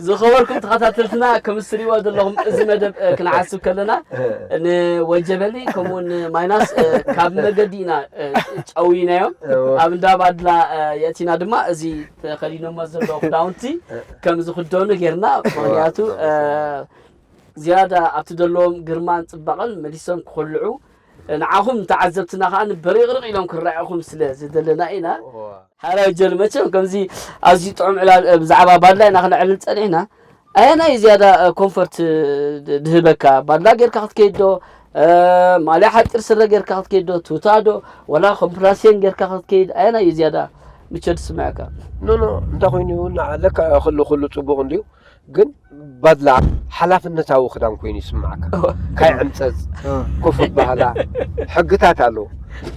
ዝኸበርኩም ተኸታተልትና ከም እትሪእዎ ዘለኹም እዚ መደብ እ፣ ክንሓስብ ከለና ንወጀበሊ ከምኡውን ማይናስ እ፣ ካብ መገዲ ኢና እ፣ ጨውይናዮም ኣብ እንዳ ባድላ እ፣ የእቲና ድማ እዚ ተኸዲኖሞ ዘለዉ ክዳውንቲ ከም ዝኽደኑ ጌርና ምክንያቱ እ፣ ዝያዳ ኣብቲ ዘለዎም ግርማን ፅባቐን መሊሶም ክኸልዑ ንዓኹም ተዓዘብትና ከዓ በሪቕርቕ ኢሎም ክረኣኹም ስለ ዝደለና ኢና ሓራይ ጀል መቸም ከምዚ ኣዝዩ ጥዑም ዕላል ብዛዕባ ባድላ ኢና ክነዕልል ፀኒሕና ኣየናይ ዝያዳ ኮንፈርት ድህበካ ባድላ ጌርካ ክትከይድ ዶ ማልያ ሓፂር ስረ ጌርካ ክትከይድ ዶ ቱታ ዶ ወላ ኮምፕላሴን ጌርካ ክትከይድ ኣየናይ እዩ ዝያዳ ምቸት ዝስምዐካ ኖ ኖ እንታይ ኮይኑ ይሁን ለካ ኩሉ ኩሉ ፅቡቅ እንድዩ ግን ባድላ ሓላፍነታዊ ክዳን ኮይኑ ይስምዓካ ካይ ዕምፀፅ ኮፍ በሃላ ሕግታት ኣለዎ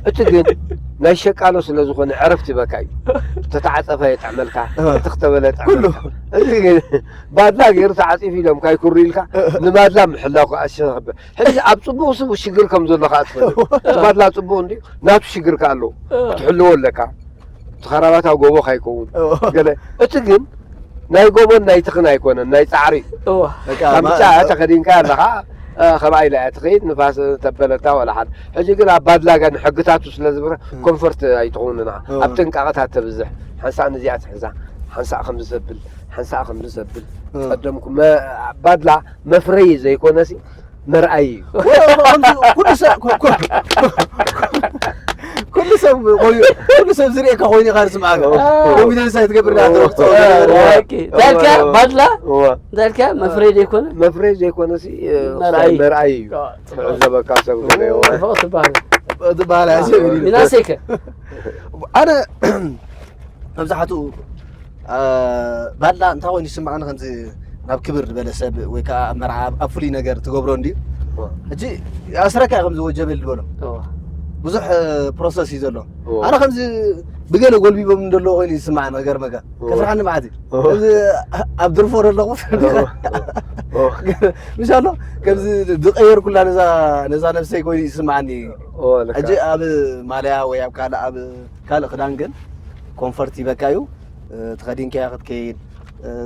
እቲ ግን ናይ ሸቃሎ ስለ ዝኾነ ዕረፍቲ በካ እዩ ተተዓፀፈ የጥዕመልካ እቲ ክተበለ የጥዕመልካ እዚ ግን ባድላ ገይሩ ተዓፂፉ ኢሎም ካይ ኩሩ ኢልካ ንባድላ ምሕላው ከዓ ኣሸኸበ ሕዚ ኣብ ፅቡቅ ስቡ ሽግር ከም ዘሎ ከዓ ትፈልጥ ባድላ ፅቡቅ እንዲ ናቱ ሽግር ከዓ ኣለዎ ክትሕልዎ ኣለካ ተኸራባታ ጎቦ ካይከውን ገለ እቲ ግን ናይ ጎቦን ናይ ትኽን ኣይኮነን ናይ ፃዕሪ እዩ እዋ በቃ ካብ ማ- ምጫ ተኸዲንካ ኣለኻ እ፣ ከምኣ ኢላ እያ ትኸይድ ንፋስ ተበለታ ወላ ሓደ ሕጂ ግን ኣብ ባድላጋ ንሕግታቱ ስለ ዝብረ ኮንፈርት ኣይትኸውንና እዋ። ኣብ ጥንቃቐታት ተብዝሕ ሓንሳእ ንዚኣ ትሕዛ ሓንሳእ ከም ዘብል ሓንሳእ ከም ዘብል እዋ። ቀደምኩ መ- ባድላ መፍረይ ዘይኮነሲ መርኣይ እዩ ኩሉ ሰብ ኩ- ኩ- ኩሉ ሰብ ኮይኑ ኩሉ ሰብ ዝርእየካ ኮይኑ ኢኻ ዝስምዓካ ኮንፊደንስ ኣይትገብር ዳ ክትወርቶ ኦኬ። እንታይ ኢልካ ባድላ እዋ እንታይ ኢልካ መፍረይ ዘይኮነ መፍረይ ዘይኮነሲ እ፣ መርኣይ። መርኣይ እዩ ትዕዘበካ ሰብ ገለ ይሆን ጽቡቕ ትበሃል ትበሃል ኣሰብ ሚናሴከ ኣነ መብዛሕትኡ አ፣ ባድላ እንታይ ኮይኑ ይስምዓኒ ከምዚ ናብ ክብር ዝበለ ሰብ ወይ ከዓ ኣብ መርዓ ኣብ ፍሉይ ነገር ትገብሮ እንድዩ ሕጂ ኣስረካ እዩ ከምዚ ወጀበል ዝበሎ ብዙሕ ፕሮሰስ እዩ ዘሎ ኣነ ከምዚ ብገለ ጎልቢቦም እንደለዎ ኮይኑ ይስማዕ ነገር መጋ ከፍርሓኒ መዓት እዩ ከምዚ ኣብ ድርፎ ኣለኹ ምሽ ኣሎ ከምዚ ዝቀየር ኩላ ነዛ ነዛ ነብሰይ ኮይኑ ይስማዓኒ ሕጂ ኣብ ማልያ ወይ ኣብ ካልእ ኣብ ካልእ ክዳን ግን ኮንፈርት ይበካ እዩ ተኸዲንካያ ክትከይድ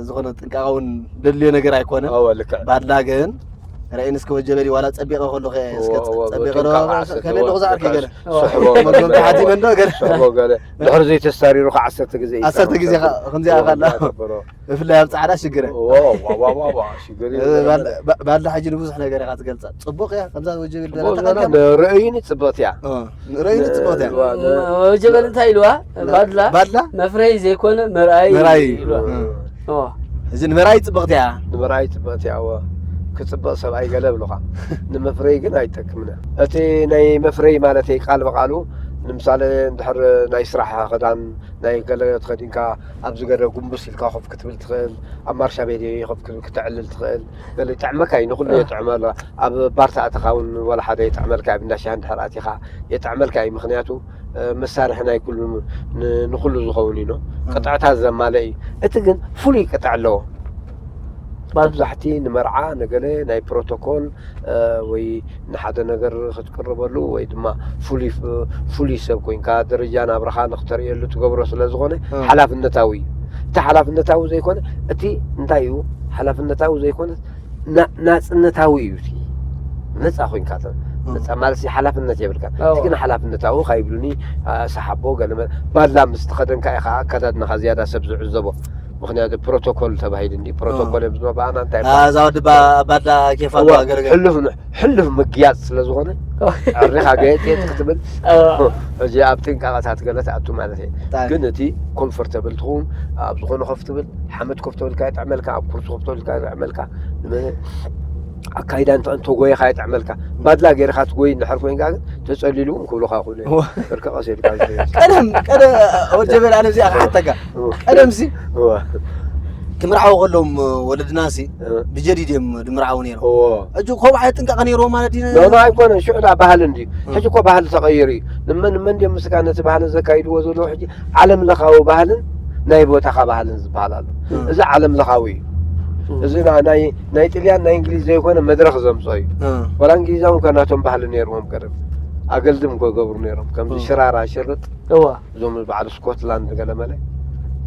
ዝኾነ ጥንቃቐ እውን ደልዮ ነገር ኣይኮነን ኣወ ልክዕ ባድላ ግን ራእይን እስከ ወጀበሊ ዋላ ፀቢቐ ከሎ ጸቢቐ ከደለኹ ዝዓርከ ገለ ስሕቦ መጎምቲ ሓቲመ እንዶ ገለ ስሕቦ ገለ ድሕሪ ዘይተስታሪሩ ከዓ ዓሰርተ ግዜ እዩ ዓሰርተ ግዜ ከምዚኣ ካላ ብፍላይ ኣብ ፃዕዳ ሽግረ ሽግር እዩ ባድላ ሕጂ ንብዙሕ ነገር ኢኻ ትገልፃ ፅቡቅ እያ ከምዛ ወጀበሊ ርእይኒ ፅብቕቲ እያ ርእይኒ ፅብቅቲ እያ ወጀበል እንታይ ኢልዋ ባድላ ባድላ መፍረይ ዘይኮነ መርኣይ መርኣይ ኢልዋ እዚ ንምርኣይ ፅብቅቲ እያ ንምርኣይ ፅብቅቲ እያ እወ ክፅብቅ ሰብኣይ ገለ ብሉካ ንመፍረይ ግን ኣይጠቅምና እቲ ናይ መፍረይ ማለት ቃል ብቃሉ ንምሳሌ እንድሕር ናይ ስራሕ ክዳን ናይ ገለ ተኸዲንካ ኣብዚ ገለ ጉንብስ ኢልካ ኮፍ ክትብል ትኽእል፣ ኣብ ማርሻ ቤት ኮፍ ክትብል ክተዕልል ትኽእል። ገለ ይጥዕመካ እዩ፣ ንኹሉ የጥዕመሉ። ኣብ ባር ተኣተኻ እውን ወላ ሓደ የጥዕመልካ እዩ፣ ኣብ እንዳ ሻሂ እንድሕር ኣቲኻ የጥዕመልካ እዩ። ምኽንያቱ መሳርሒ ናይ ኩሉ ንኩሉ ዝኸውን እዩ። ቅጥዕታት ዘማለ እዩ። እቲ ግን ፍሉይ ቅጥዕ ኣለዎ። መብዛሕቲ ንመርዓ ንገለ ናይ ፕሮቶኮል ወይ ንሓደ ነገር ክትቅርበሉ ወይ ድማ ፍሉይ ሰብ ኮይንካ ደረጃ ናብራኻ ንክተርእየሉ ትገብሮ ስለ ዝኾነ ሓላፍነታዊ እዩ። እቲ ሓላፍነታዊ ዘይኮነ እቲ እንታይ እዩ? ሓላፍነታዊ ዘይኮነ ናጽነታዊ እዩ። እቲ ነጻ ኮይንካ ነጻ ማለት ሓላፍነት የብልካ። እቲ ግን ሓላፍነታዊ ካይብሉኒ ሰሓቦ ገለ ባላ ምስ ተኸደንካ ኢኻ ኣካዳድናኻ ዝያዳ ሰብ ዝዕዘቦ። ምኽንያቱ ፕሮቶኮል ተባሂሉ እንዲ ፕሮቶኮል እዮም ዝመባኣና እንታይ እዛ ወዲ ባዳ ኬፋ ገረገ ሕልፍ ሕልፍ ምግያጽ ስለ ዝኾነ ዕሪኻ ገየጥ ክትብል እዚ ኣብ ጥንቃቐታት ገለ ትኣቱ ማለት እዩ። ግን እቲ ኮምፎርተብል ትኸውን ኣብ ዝኾነ ኮፍ ትብል ሓመድ ኮፍ ተብልካ ይጥዕመልካ፣ ኣብ ኩርሲ ኮፍ ተብልካ ይጥዕመልካ። ኣካይዳ እንተ እንተጎየኻ ይጥዕመልካ። ባድላ ገይርካ ትጎይ እንድሕር ኮይንካ ግን ተጸሊሉ እውን ክብሉኻ ይኽእሉ እዮም። ብርክ ቀስ ኢልካ ዝጎይ። ቀደም ቀደም ወጀበል ኣነ እዚኣ ክሓተካ ቀደም ሲ ክምርዓው ከሎም ወለድና ሲ ብጀዲድ እዮም ድምርዓው ነይሮም። ሕጂ ከምኡ ዓይነት ጥንቃቐ ነይርዎ ማለት እዩ። ኖ ኣይኮነን። ሽዑ ዳ ባህሊ እንድዩ። ሕጂ እኮ ባህሊ ተቐይሩ እዩ። ንመን ንመን ድዮም ምስካ ነቲ ባህሊ ዘካይድዎ ዘለዉ? ሕጂ ዓለም ለኻዊ ባህልን ናይ ቦታኻ ባህልን ዝበሃል ኣሎ። እዚ ዓለም ለኻዊ እዩ። እዚ ናይ ጥልያን ናይ እንግሊዝ ዘይኮነ መድረኽ ዘምፅኦ እዩ። ዋላ እንግሊዛውን ከ ናቶም ባህሊ ነይርዎም ቀደም ኣገልድም ከገብሩ ነይሮም ከምዚ ሽራራ ሽርጥ እዋ እዞም በዓል ስኮትላንድ ገለመለ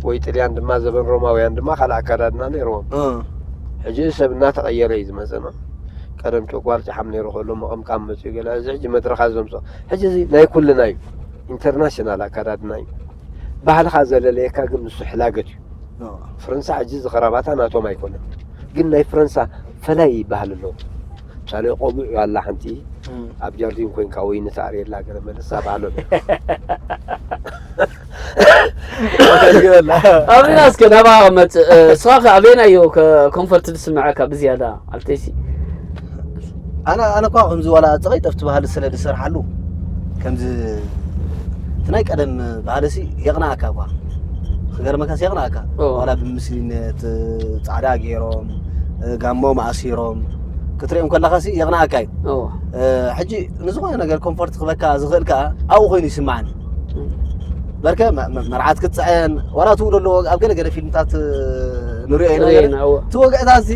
ወይ ጥልያን ድማ ዘበን ሮማውያን ድማ ካልእ ኣካዳድና ነይርዎም። ሕጂ ሰብ እናተቐየረ እዩ ዝመፅእ ነው። ቀደም ጨጓር ጨሓም ነይሩ ከሎ መቐምቃም መፅኡ ገለ እዚ ሕጂ መድረኻት ዘምፅኦ ሕጂ እዚ ናይ ኩልና እዩ። ኢንተርናሽናል ኣካዳድና እዩ። ባህልኻ ዘለለየካ ግን ንሱ ሕላገት እዩ። ፈረንሳ ሕጂ እዚ ኸራባታ ናቶም ኣይኮነን፣ ግን ናይ ፈረንሳ ፈላይ ባህሊ ኣለዎ። ምሳሌ ቆቡዕ ኣላ ሓንቲ ኣብ ጃርዲን ኮይንካ ወይ ንተኣርየላ ገለ መለሳ ባህሎ ኣብዚና እስከ ናባኻ መፅእ። እስኻ ከ ኣበየናዮ ኮንፈርት ዝስምዐካ ብዝያዳ ኣልተይሲ? ኣነ ኣነ እኳ ከምዚ ዋላ ጸቐይ ጠፍቲ ባህሊ ስለ ዝሰርሓሉ ከምዚ እቲ ናይ ቀደም ባህልሲ የቕናኣካ እኳ ክገርመካስ የቕናኣካ ዋላ ብምስሊነት ጻዕዳ ገይሮም ጋሞም ኣሲሮም ክትሪኦም ከለኻሲ የቕናኣካ እዩ። ሕጂ ንዝኾነ ነገር ኮንፈርት ክበካ ዝኽእል ከኣ ኣብኡ ኮይኑ ይስማዓኒ። በርከ መርዓት ክትፅዕን ዋላ ትውዶ ኣለዎ ኣብ ገለ ገለ ፊልምታት ንሪኦ ኢና ገለ እቲ ወግዕታት ሲ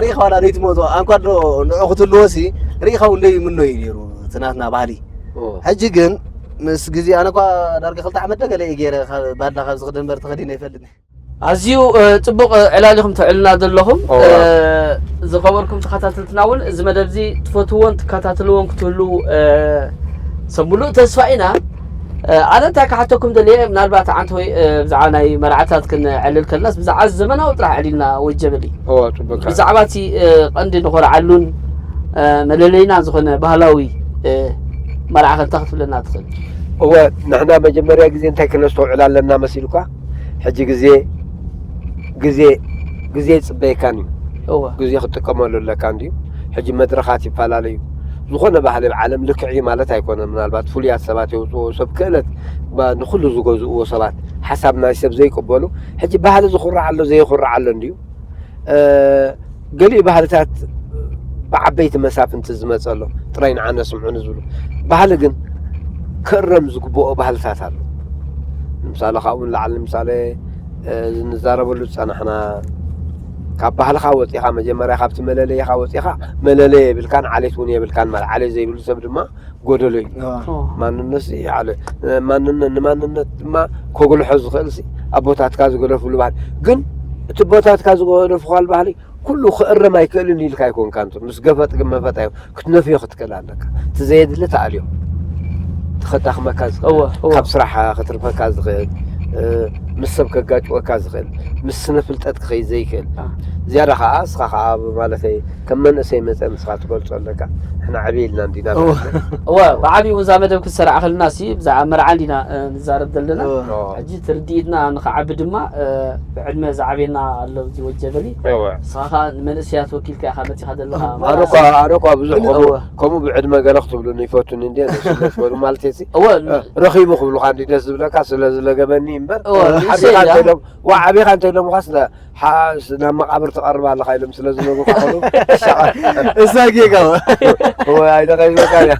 ሪኢኻ ዋላ ነይትመፆ ኣንኳ ዶ ንዑ ክትህልዎ ሲ ሪኢኻ እውን ዘይምኖ እዩ ነይሩ እቲ ናትና ባህሊ። ሕጂ ግን ምስ ግዜ ኣነ እኳ ዳርጋ ክልተ ዓመት ዶ ገለ እየ ገይረ ባድላ ካብ ዝኽደን በር ተኸዲነ ይፈልጥ። ኣዝዩ ጽቡቕ ዕላል ኢኹም ተዕልና ዘለኹም። ዝኸበርኩም ተኸታተልትና እውን እዚ መደብ እዚ ትፈትውዎን ትከታተልዎን ክትህሉ ሰሙሉእ ተስፋ ኢና። ኣነ እንታይ ክሓተኩም ደልየ ምናልባት ዓንተ ወይ ብዛዕባ ናይ መርዓታት ክንዕልል ከለናስ ብዛዕባ ዘመናዊ ጥራሕ ዕሊልና ወጀበሊ ብዛዕባ እቲ ቀንዲ ንኾርዓሉን መለለይና ዝኾነ ባህላዊ መርዓ ከንታ ክትብለና ትኽእል? እወ ንሕና መጀመርያ ግዜ እንታይ ክነስተውዕል ኣለና መሲልኳ ሕጂ ግዜ ግዜ ግዜ ይፅበየካን እዩ። እወ ግዜ ክትጥቀመሉ ኣለካ እንድዩ። ሕጂ መድረኻት ይፈላለዩ። ዝኾነ ባህሊ ኣብ ዓለም ልክዕ እዩ ማለት ኣይኮነን። ምናልባት ፍሉያት ሰባት የውፅዎ ሰብ ክእለት ባ- ንኩሉ ዝገዝእዎ ሰባት ሓሳብ ናይ ሰብ ዘይቅበሉ። ሕጂ ባህሊ ዝኹራዕ ኣሎ ዘይኹራዕ ኣሎ እንድዩ። እ፣ ገሊኡ ባህልታት ብዓበይቲ መሳፍንቲ ዝመፀ ኣሎ ጥራይ ንዓነ ስምዑኒ ዝብሉ። ባህሊ ግን ክእረም ዝግብኦ ባህልታት ኣሎ። ንምሳሌ ካብኡ ንላዕሊ ንምሳሌ ንዛረበሉ ዝፀናሕና ካብ ባህልኻ ወፂኻ መጀመርያ ካብቲ መለለይኻ ወፂኻ መለለይ የብልካን ዓሌት እውን የብልካን ማለት ዓሌት ዘይብሉ ሰብ ድማ ጎደሎ እዩ። ማንነት ማንነት ንማንነት ድማ ከጉልሖ ዝኽእል ኣቦታትካ ዝገለፍሉ ባህሊ ግን እቲ ኣቦታትካ ዝገለፍኳል ባህሊ ኩሉ ክእረም ኣይክእልን ኢልካ ኣይኮንካ ምስ ገፈጥ ግን መፈጥ ኣዮም ክትነፍዮ ክትክእል ኣለካ። እቲ ዘየድሊ ተኣልዮ ትኸዳኽመካ ዝኽእል ካብ ስራሕ ክትርፈካ ዝኽእል ምስ ሰብ ከጋጭወካ ዝኽእል ምስ ስነ ፍልጠት ክኸይድ ዘይክእል ዝያዳ ከዓ እስኻ ከዓ ማለተይ ከም መንእሰይ መፀን እስኻ ትገልፆ ኣለካ። ንሕና ዕብይ ኢልና እንዲና እወ። እወ ብዓብኡ እዛ መደብ ክትሰራዕ ከለና ሲ ብዛዕባ መርዓ እንዲና እ፣ ንዛረብ ዘለና። እወ። ሕጂ ትርድኢትና ንክዓቢ ድማ እ፣ ብዕድመ ዝዓብየና ኣሎ እዚ ወጀበሊ። እወ። ንስኻ ከዓ ንመንእሰያት ወኪልካ ኢኻ መፂኻ ዘለኻ። ኣነ እኳ ኣነ እኳ ብዙሕ ከምኡ እወ። ከምኡ ብዕድመ ገለ ክትብሉኒ ይፈቱኒ እንዲ ንስነት በሉ ማለት ሲ እወ ረኺቡ ክብሉካ እንዲ ደስ ዝብለካ ስለ ዝለገበኒ እምበር እወ፣ ሓቢኻ ንእሰይ እያ። እንተኢሎም ዋ ዓቢኻ እንተኢሎምኻስ ናብ መቃብር ትቐርብ ኣለኻ ኢሎም ስለ ዝነግሩካ ከለዉ እሳ ጌጋ እወ ኣይደኸይበካ እያ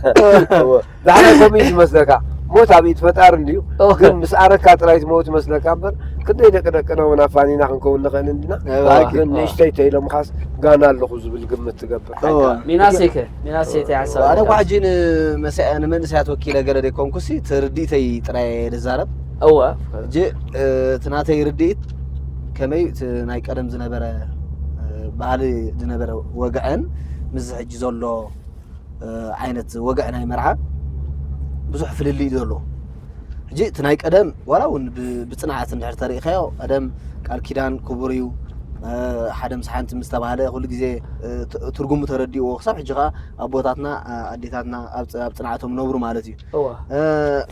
እወ ዳሕራይ ከምኡ እዩ ዝመስለካ ሞት ኣብ ኢድ ፈጣሪ እንድዩ እወ። ግን ምስ ኣረካ ጥራይ ትመውት መስለካ እምበር ክንደይ ደቂ ደቅና እውን ኣፋኒና ክንከውን ንኽእል እንዲና እወ። ግን ንእሽተይ ተኢሎምኻስ ጋና ኣለኹ ዝብል ግምት ትገብር እወ። ሚናሴከ ሚናሴ እንታይ ሓሳብ ኣነ ኣለካ? እኳ ሕጂ ንመስ- ንመንእሰያት ወኪለ ገለ ዘይኮንኩሲ እቲ ርድኢተይ ጥራይ እየ ዝዛረብ እወ ሕጂ እ፣ እቲ ናተይ ርድኢት ከመይ እቲ ናይ ቀደም ዝነበረ እ፣ ባህሊ ዝነበረ ወግዐን ምስ ሕጂ ዘሎ እ፣ ዓይነት ወግዐ ናይ መርዓ ብዙሕ ፍልልይ ዘሎ ሕጂ እቲ ናይ ቀደም ዋላ እውን ብ- ብፅንዓት እንድሕር ተሪኢኻዮ ቀደም ቃል ኪዳን ክቡር እዩ እ፣ ሓደ ምስ ሓንቲ ምስ ተባህለ ኩሉ ግዜ እ፣ ት- ትርጉሙ ተረዲእዎ ክሳብ ሕጂ ከዓ ኣቦታትና እ፣ ኣዴታትና ኣብ ፅ- ኣብ ፅንዓቶም ነብሩ ማለት እዩ እወ እ፣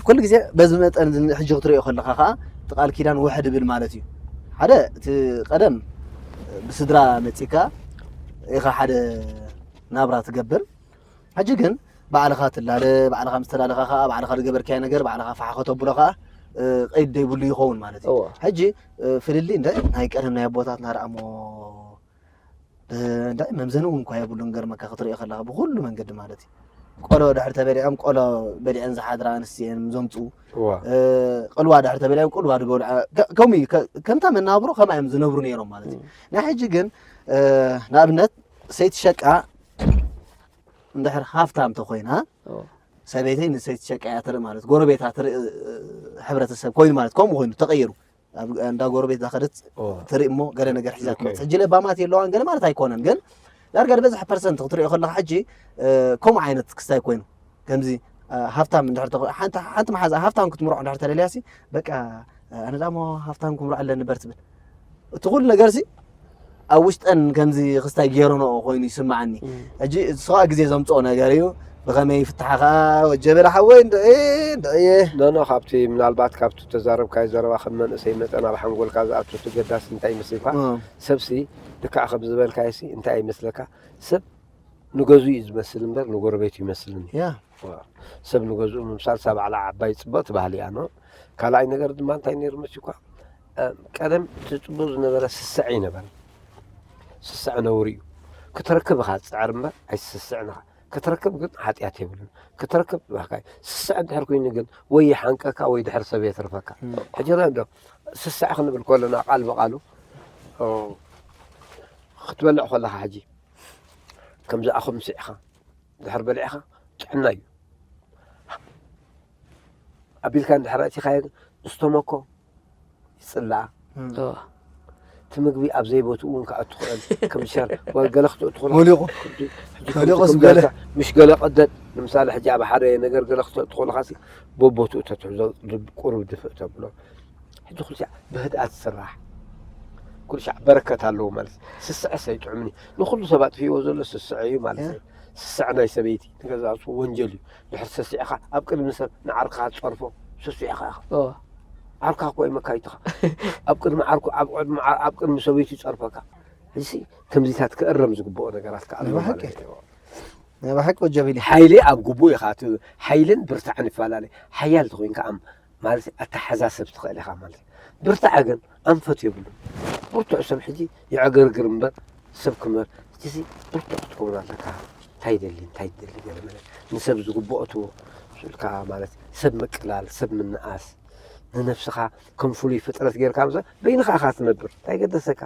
ኩሉ ግዜ በዚ መጠን እዚ ሕጂ ክትሪኦ ከለካ ከዓ እቲ ቃል ኪዳን ውሕድ ይብል ማለት እዩ ሓደ እቲ ቀደም ብስድራ መፂካ ኢኻ ሓደ ናብራ ትገብር ሕጂ ግን ባዕልኻ ትላለ ባዕልኻ ምስ ተላለኻ ከዓ ባዕልኻ ዝገበርካዮ ነገር ባዕልኻ ፋሕ ከተብሎ ከዓ እ፣ ቀይድ ዘይብሉ ይኸውን ማለት እዩ እወ ሕጂ እ፣ ፍልልይ እንደ ናይ ቀደም ናይ ኣቦታትና ደኣ እሞ እ፣ እንደ መምዘኒ እውን እኳ የብሉን ገርመካ ክትሪኦ ከለኻ ብኩሉ መንገዲ ማለት እዩ ቆሎ ድሕር ተበሊዖም ቆሎ በሊዐን ዝሓድራ ኣንስትየን ዘምፅኡ እዋ እ፣ ቅልዋ ድሕር ተበሊዖም ቅልዋ ዝበልዐ ከ- ከምኡ እዩ ከ- ከምታ መናብሮ ከምኣ እዮም ዝነብሩ ነይሮም ማለት እዩ ናይ ሕጂ ግን እ፣ ንኣብነት ሰይቲ ሸቃ እንድሕር ሃፍታም ተኮይና እወ ሰበይተይ ንሰይቲ ሸቃ እያ ትርኢ ማለት ጎረቤታ ትርኢ እ፣ ሕብረተሰብ ኮይኑ ማለት ከምኡ ኮይኑ ተቀይሩ ኣብ እንዳ ጎረቤት ዳኸደት እዋ ትርኢ እሞ ገለ ነገር ሒዛ ኦኬ። ትመፅእ ሕጂ ለባማት የለዋን ገለ ማለት ኣይኮነን ግን ዳርጋ ዝበዝሕ ፐርሰንት ክትሪኦ ከለካ ሕጂ እ፣ ከምኡ ዓይነት ክስታይ ኮይኑ ከምዚ እ፣ ሃፍታም እንድሕር ተኮ- ሓንቲ ሓንቲ መሓዛ ሃፍታም ክትምርዖ እንድሕር ተደልያሲ በቃ እ፣ ኣነ ዳሞ ሃፍታም ክምርዖ ኣለኒ በር ትብል እቲ ኩሉ ነገር ሲ ኣብ ውሽጠን ከምዚ ክስታይ ገይረንኦ ኮይኑ ይስምዓኒ ሕጂ እሱ ከዓ ግዜ ዘምፅኦ ነገር እዩ ብኸመይ ይፍትሓ ከዓ ወጀበላ ሓወይ እንድዒ እንድዒ ኖኖ ካብቲ ምናልባት ካብቲ ተዛረብካዮ ዘረባ ከም መንእሰይ መጠን ኣብ ሓንጎልካ ዝኣቱ እቲ ገዳሲ እንታይ ይመስልካ እ፣ ሰብሲ ልክዕ ከም ዝበልካዮሲ እንታይ ይመስለካ ሰብ ንገዝኡ እዩ ዝመስል እምበር ንጎረቤቱ ይመስልን እዩ ያ ሰብ ንገዝኡ ምምሳል ሳብ ባዕላ ዓባይ ፅብቕቲ ባህሊ እያ ኖ ካልኣይ ነገር ድማ እንታይ ነይሩ መሲኳ ቀደም እቲ ፅቡቅ ዝነበረ ስስዐ ይነበረ ስስዐ ነውሪ እዩ ክትረክብ ኢኻ ትፅዕር እምበር ኣይትስስዕን ኢኻ ክትረክብ ግን ሓጢኣት የብሉን ክትረክብ ባህካ ስስዐ እንድሕር ኮይኑ ግን ወይ ይሓንቀካ ወይ ድሕር ሰብ የትርፈካ ሕጂ ዶ ስስዐ ክንብል ከለና ቃል ብቃሉ ክትበልዕ ከለካ ሕጂ ከምዚ ኣኹም ስዕኻ ድሕር በሊዕኻ ጥዕና እዩ ኣቢልካ እንድሕር ኣእቲኻዮ ግን እስተመኮ ይፅላኣ እቲ ምግቢ ኣብ ዘይቦትኡ እውን ክኣቱ ክእል ከም ሸር ወይ ገለ ክትእትኹ መሊቑ መሊቑ ስም ገለ ምሽ ገለ ቀደድ ንምሳሌ ሕጂ ኣብ ሓደ ነገር ገለ ክትእትኹ ለኻሲ በቦትኡ ተትሕዞ ቁሩብ ድፍእ ተብሎ ሕጂ ኩሉ ሻዕ ብህድኣት ዝስራሕ ኩሉ ሻዕ በረከት ኣለዎ ማለት እዩ። ስስዐ ሰይጥዑምኒ ንኩሉ ሰብ ኣጥፊእዎ ዘሎ ስስዐ እዩ ማለት እዩ። ስስዐ ናይ ሰበይቲ ንገዛእሱ ወንጀል እዩ። ድሕር ሰሲዕኻ ኣብ ቅድሚ ሰብ ንዓርክኻ ትፀርፎ ስሱዕ ኢኻ ኢኻ። ዓርካ እኮ እዩ መካይትኻ። ኣብ ቅድሚ ዓርኩ ኣብ ቅድሚ ዓ- ኣብ ቅድሚ ሰበይቱ ይፀርፈካ። እዚ ከምዚታት ክእረም ዝግብኦ ነገራት ከዓ ኣሎ ናይ ብሓቂ። ማለት እዩ። ናይ ብሓቂ ወጀብ ኢሊ ሓይሊ ኣብ ግቡእ ኢኻ እቲ ሓይልን ብርታዕን ይፈላለ ሓያል ተኮይንካ ኣም ማለት ኣተሓዛሰብ ትኽእል ኢኻ ማለት እዩ። ብርታዕ ግን ኣንፈት የብሉ ብርቱዕ ሰብ ሕጂ ይዕግርግር እምበር ሰብ ክመር እዚ ብርቱዕ ክትከውን ኣለካ እንታይ ይደሊ እንታይ ይደሊ ገለ መለ ንሰብ ዝግብኦ ትቦ ስልካ ማለት ሰብ ምቅላል ሰብ ምንኣስ ንነብስኻ ከም ፍሉይ ፍጥረት ጌርካ ምዛ በይንኻ ኢኻ ትነብር እንታይ ገደሰካ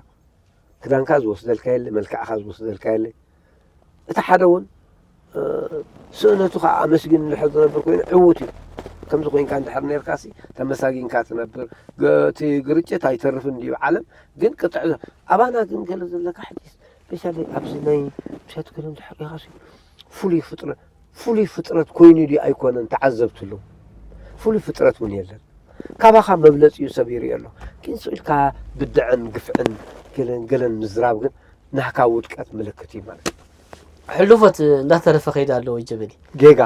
ክዳንካ ዝወስደልካ የለ መልክዕኻ ዝወስደልካ የለ እቲ ሓደ እውን ስእነቱ ከዓ ኣመስጊኑ እንድሕር ዝነብር ኮይኑ ዕውት እዩ ከምዚ ኮይንካ እንድሕር ነርካሲ ተመሳጊንካ ትነብር እቲ ግርጭት ኣይተርፍን ድዩ ዓለም ግን ቅጥዕ ኣባና ግን ገለ ዘለካ ሕጂ ስፔሻሊ ኣብዚ ናይ ምሻት ገለ እንድሕር ጌርካሲ ፍሉይ ፍጥረት ፍሉይ ፍጥረት ኮይኑ ድዩ ኣይኮነን ተዓዘብትሉ ፍሉይ ፍጥረት እውን የለን ካባኻ መብለፂኡ ሰብ ይርኢ ኣሎ ግን ስኢልካ ብድዐን ግፍዕን ገለን ገለን ምዝራብ ግን ናህካ ውድቀት ምልክት እዩ ማለት እዩ። ሕሉፎት እንዳተረፈ ከይዳ ኣለዎ ጀበሊ ጌጋ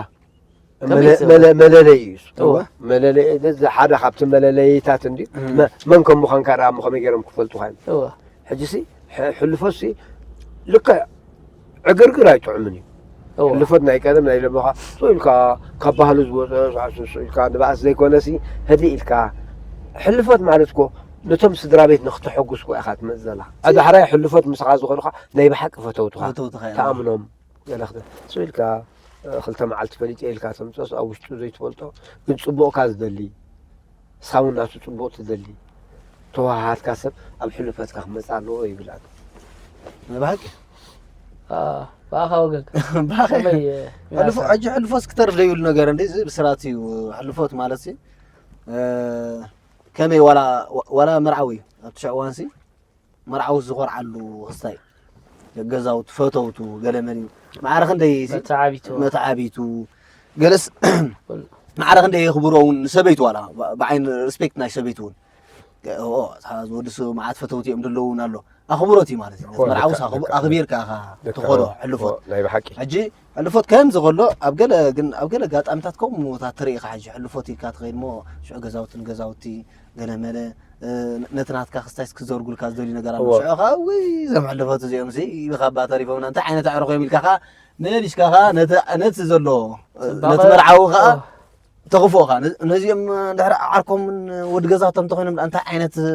ከመይ መለ- ይሰብር? መለ- መለለይ እዩ እሱ። እወ። መለለይ እዚ ሓደ ካብቲ መለለይታት እንዲ እም። መ- መን ከም ምዃንካ ደኣ እሞ ከመይ ገይሮም ክፈልጡኻ እዮም? እወ ሕጂ ሲ ሕ- ሕልፎት ሲ ልክዕ ዕግርግር ኣይጥዑምን እዩ። እወ ሕልፎት ናይ ቀደም ናይ ለመኻ ስቕ ኢልካ ካብ ባህሉ ዝወፀ ሳዕስዕ ስቕ ኢልካ ንባእስ ዘይኮነ ሲ ህድእ ኢልካ ሕልፎት ማለት እኮ ነቶም ስድራ ቤት ንክተሐጉስ እኮ ኢኻ ትመፅእ ዘላ። ዳሕራይ ሕልፎት ምሳኻ ዝኾኑኻ ናይ ብሓቂ ፈተውትኻ ፈተውትኻ እዮም። ተኣምኖም ገለ ክተ- ስቕ ኢልካ እ፣ ክልተ መዓልቲ ፈሊጠ ኢልካ ተምፅኦስ ኣብ ውሽጡ ዘይትፈልጦ ግን ፅቡቕካ ዝደሊ ንስኻ እውን ናቱ ፅቡቕ ትደሊ ተዋሃሃድካ ሰብ ኣብ ሕልፈትካ ክመፅእ ኣለዎ ይብል ኣነ። ናይ ብሓቂ አ፣ ብኣኻ ወገን ብሓቂ ከመይ ሕልፎ ሕጂ ሕልፎስ ክተርፍ ዘይብሉ ነገር እንዲ እዚ ብስራት እዩ። ሕልፎት ማለት ሲ እ፣ ከመይ ዋላ ዋላ መርዓዊ እዩ ኣብቲ ሽዑ እዋን ሲ መርዓዊ ዝኾርዓሉ ክስታይ ገዛውቲ ፈተውቱ ገለ መን እዩ ማዕረ ክንደይ ሲ መተዓቢቱ መተዓቢቱ ገለስ ማዕረ ክንደይ የኽብሮ እውን ንሰበይቱ ዋላ ብዓይኒ ሪስፔክት ናይ ሰበይቱ እውን ኦ፣ እታ ዝወድሱ መዓት ፈተውቲ እዮም ዘለዉ እውን ኣሎ ኣኽብሮት እዩ ማለት እዩ ነቲ ኦ፣ መርዓውስ ልክዕ፣ ኣኽብ- ልክዕ። ኣኽቢርካ ኢኻ ልክዕ፣ ትኸዶ ኦ፣ ሕልፎት ኦ፣ ናይ ብሓቂ ሕጂ ሕልፎት ከምዚ ከሎ ኣብ ገለ ግን ኣብ ገለ ኣጋጣሚታት ከምኡታት ትርኢ ኢኻ ሕጂ ሕልፎት ኢልካ ትኸይድ ሞ ሽዑ ገዛውቲ ንገዛውቲ ገለ መለ እ፣ ነቲ ናትካ ክስታይስ ክዘርጉልካ ዝደልዩ ነገር ኣሎ እወ። ሽዑ ኸዓ ውይ እዞም ሕልፎት እዚኦም ሲ ብኻባ ተሪፎምና እንታይ ዓይነት ኣዕሩኽ እዮም ኢልካ ኸዓ መሊስካ ኸዓ ነቲ ነቲ ዘሎ እ፣ ጽባቐ- ነቲ መርዓዊ ኸዓ ኦ፣ ተኽፍኦ ኸዓ ነ- ነዚኦም ድሕሪ ዓርኮምን ወዲ ገዛውቶም እንተኾይኖም እንታይ ዓይነት እ፣